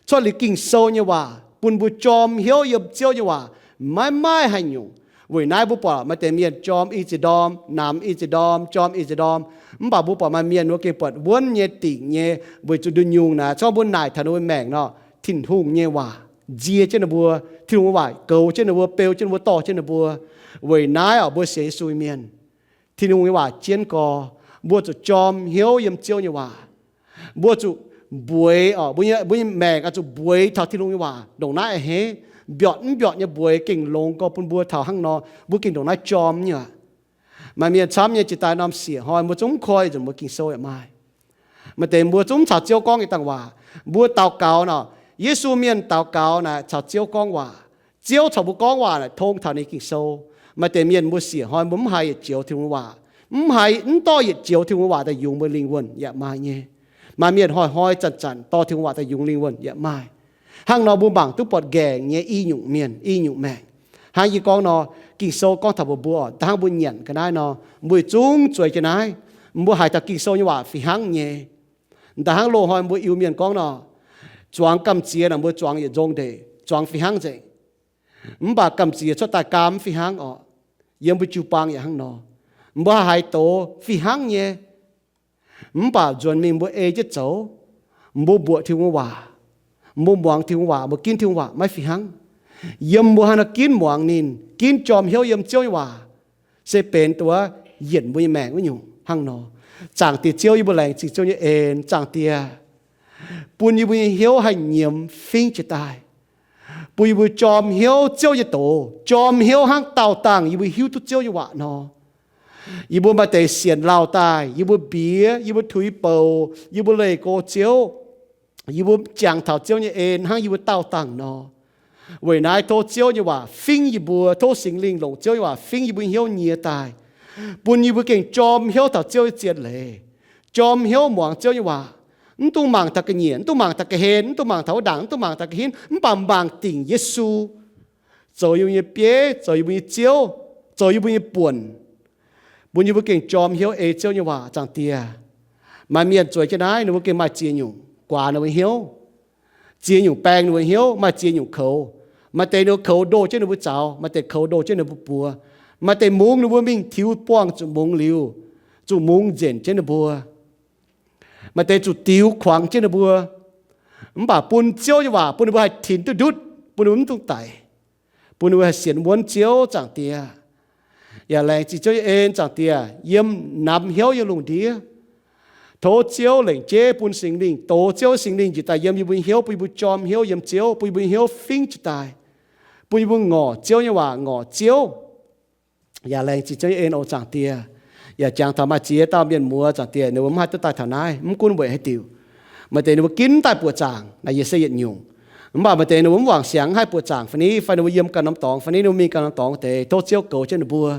cuotv liuz Ging-Sou nyei waac, bun mbuo jorm hnyouv yiem Ziouv nyei waac, maiv maaih haaix nyungc. Weic naaiv mbuo buatc maaih deix mienh jorm i ziex ndorm, namx i ziex ndorm, jorm i ziex ndorm. Mv baac mbuo buatc maaih mienh wuov gengh buatc wuonv nyei, dingc nyei, weic zuqc nduqc nyungc naaic, corc mbuo naaic taux ninh mbuo maengc nor, Tin-Hungh nyei waac nzie jienv ninh mbuo, Tin-Hungh nyei waac goux jienv ninh mbuo, beu jienv ninh mbuo, dorh jienv ninh mbuo. Weic naaiv orqc, mbuo sienx Yesu mienh, Tin-Hungh nyei waac jienv gorx, mbuo zuqc jorm hnyouv yiem Ziouv nyei waac. Mbuo zuqc mbueix orqc, mbuo nyei, mbuo nyei maengc oix zuqc mbueix taux Tin-Hungh nyei waac ndongc naaiv a'hneiv. Mbiortc mv mbiortc nyei mbueix gengh longx gorx bun mbuo taux hnangv nor, mbuo gengh ndongc naaiv jorm nyei aqv. Maaih mienh camv nyei jiex daaih norm siec hnoi mbuo zungv mv koi zuqc mbuo Ging-Sou yaac maaih. Maaih deix mbuo zungv mv caux Ziouv gorngv nyei dangh waac. Mbuo daux gaux nor, Yesu mienh daux gaux naaic caux Ziouv gorngv waac. Ziouv caux mbuo gorngv waac naaic tong taux ninh Ging-Sou. Maaih deix mienh mbuo siec hnoi mbuo mv haiz yietc joux Tin-Hungh waac, mv haiz, mv dorh yietc joux Tin-Hungh waac daaih yungz mbuo lingh wuonh yaac maaih nyei. Maaih mienh hnoi-hnoi zanc-zanc dorh Tin-Hungh waac daaih yungz lingh wuonh yaac maaih. Hnangv nor mbuo mangc duqv buatc nqaengc nyei i nyungc mienh, i nyungc maengc. Hnangv yie gorngv nor, Ging-Sou gorngv taux mbuo, mbuo da'hnangv mbuo nyanc ga'naaiv nor, mbuo yietc zungv zueiz jienv naaiv. Mbuo haiz taux Ging-Sou nyei waac fih hnangv nyei. Da'hnangv loz-hnoi mbuo Iu-Mienh gorngv nor, zuangx gamh ziex naaic mbuo zuangx yietc nzong ndeic, zuangx fih hnangv nzengc. Mv baac gamh ziex cuotv daaih gaam mv fih hnangv orqc. Yiem mbuo jiu-baang yaac hnangv nor. Mbuo haiz doz fih hnangv nyei. Mv baac nzuonx mingh mbuo ei jienv zoux, mbuo mbuoqc Tin-Hungh waac, mbuo muangx Tin-Hungh waac, mbuo ginv Tin-Hungh waac maiv fih hnangv. Yiem mbuo hnangv nor ginv muangx ninh, ginv jorm hnyouv yiem Ziouv nyei waac, se benx duqv yienc mbuo nyei maengc wuov nyungc hnangv nor. Zaangc Diex Ziouv, yie mbuo laengz zingh Ziouv nyei en. Zaangc Diex, bun yie mbuo nyei hnyouv haih nyiemz fingv jiez daaih, bun yie mbuo jorm hnyouv Ziouv nyei doz, jorm hnyouv hnangv daauh dangh yie mbuo hiuv duqv Ziouv nyei waac nor. Yie mbuo maaih deix sienx lauh daaih, yie mbuo mbiex, yie mbuo tuix bouc, yie mbuo leih go Ziouv, yie mbuo jangx taux Ziouv nyei en hnangv yie mbuo daauh dangh nor. Weic naaiv tov Ziouv nyei waac fingv yie mbuo, tov Singx Lingh longc Ziouv nyei waac fingv yie mbuo hnyouv nyie daaih, bun yie mbuo gengh jorm hnyouv taux Ziouv nyei zien leiz, jorm hnyouv muangx Ziouv nyei waac. Mv dungx mangc taux ga'nyiec, mv dungx mangc taux ga'hlen, mv dungx mangc taux wuov ndaangc, mv dungx mangc taux ga'hinh, mv baac mangc dingc Yesu zoux yie mbuo nyei bieiv, zoux yie mbuo nyei Ziouv, zoux yie mbuo nyei buonc, bun yie mbuo gengh jorm hnyouv ei Ziouv nyei waac. Zaangc Diex, maaih mienh zueiz jienv naaiv, ninh mbuo gengh maaih ziex nyungc guaax ninh mbuo hnyouv, ziex nyungc baeng ninh mbuo hnyouv, maaih ziex nyungc koux. Maaih deix ninh mbuo koux ndoh jienv ninh mbuo zaux, maaih deix koux ndoh jienv ninh mbuo buoz. Maaih deix mungz ninh mbuo mingh tiux buangh zuqc mungz liuz, zuqc mungz nzenc jienv ninh mbuo. Maaih deix zuqc diux kuangx jienv ninh mbuo. Mv baac bun Ziouv nyei waac bun ninh mbuo haih tinx duqv ndutv, bun ninh mbuo mv dungx daic, bun ninh mbuo haih sienx wuonv Ziouv. Zaangc Diex, yaac laengz zingh Ziouv nyei en. Zaangc Diex, yiem namx hnyouv yiem lungh ndiev, tov Ziouv lengc jeiv bun Singx Lingh, dox Ziouv Singx Lingh njiec daaih yiem yie mbuo nyei hnyouv, bun yie mbuo jorm hnyouv yiem Ziouv, bun yie mbuo nyei hnyouv fingv jiez daaih, bun yie mbuo ngorc Ziouv nyei waac, ngorc Ziouv. Yaac laengz zingh Ziouv nyei en oc. Zaangc Diex, yaac jangx taux maaih ziex dauh mienh muoz, Zaangc Diex, ninh mbuo mv haih duqv daaih taux naaiv, mv gunv weic haaix diuc. Maaih deix ninh mbuo ginv daaih buoqc zaangc, naaiv yie se yietc nyungc. Mv baac maaih deix ninh mbuo mv wangc siangx, mv haih buoqc zaangc fai ni, fai ninh mbuo yiem ganh norm dorngx fai ni, ninh mbuo mingh ganh norm dorngx deix. Tov Ziouv goux jienv ninh mbuo.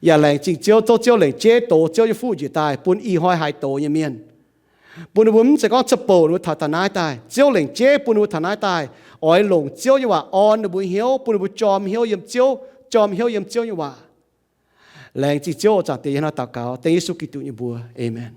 Yaac laengz zingh Ziouv, tov Ziouv lengc jeiv dox Ziouv nyei fuqv njiec daaih bun ih hnoi haaix dox nyei mienh, bun ninh mbuo mv zeiz gorngv cuotv bouh ninh mbuo taux taux naaiv daaih. Ziouv lengc jeiv bun ninh mbuo taux naaiv daaih oix longc Ziouv nyei waac orn ninh mbuo hnyouv, bun ninh mbuo jorm hnyouv yiem Ziouv, jorm hnyouv yiem Ziouv nyei waac. Laengz zingh Ziouv oc. Zaangc Diex, yie hnangv naaiv daux gaux dengv Yesu Giduc nyei mbuox. Aamen.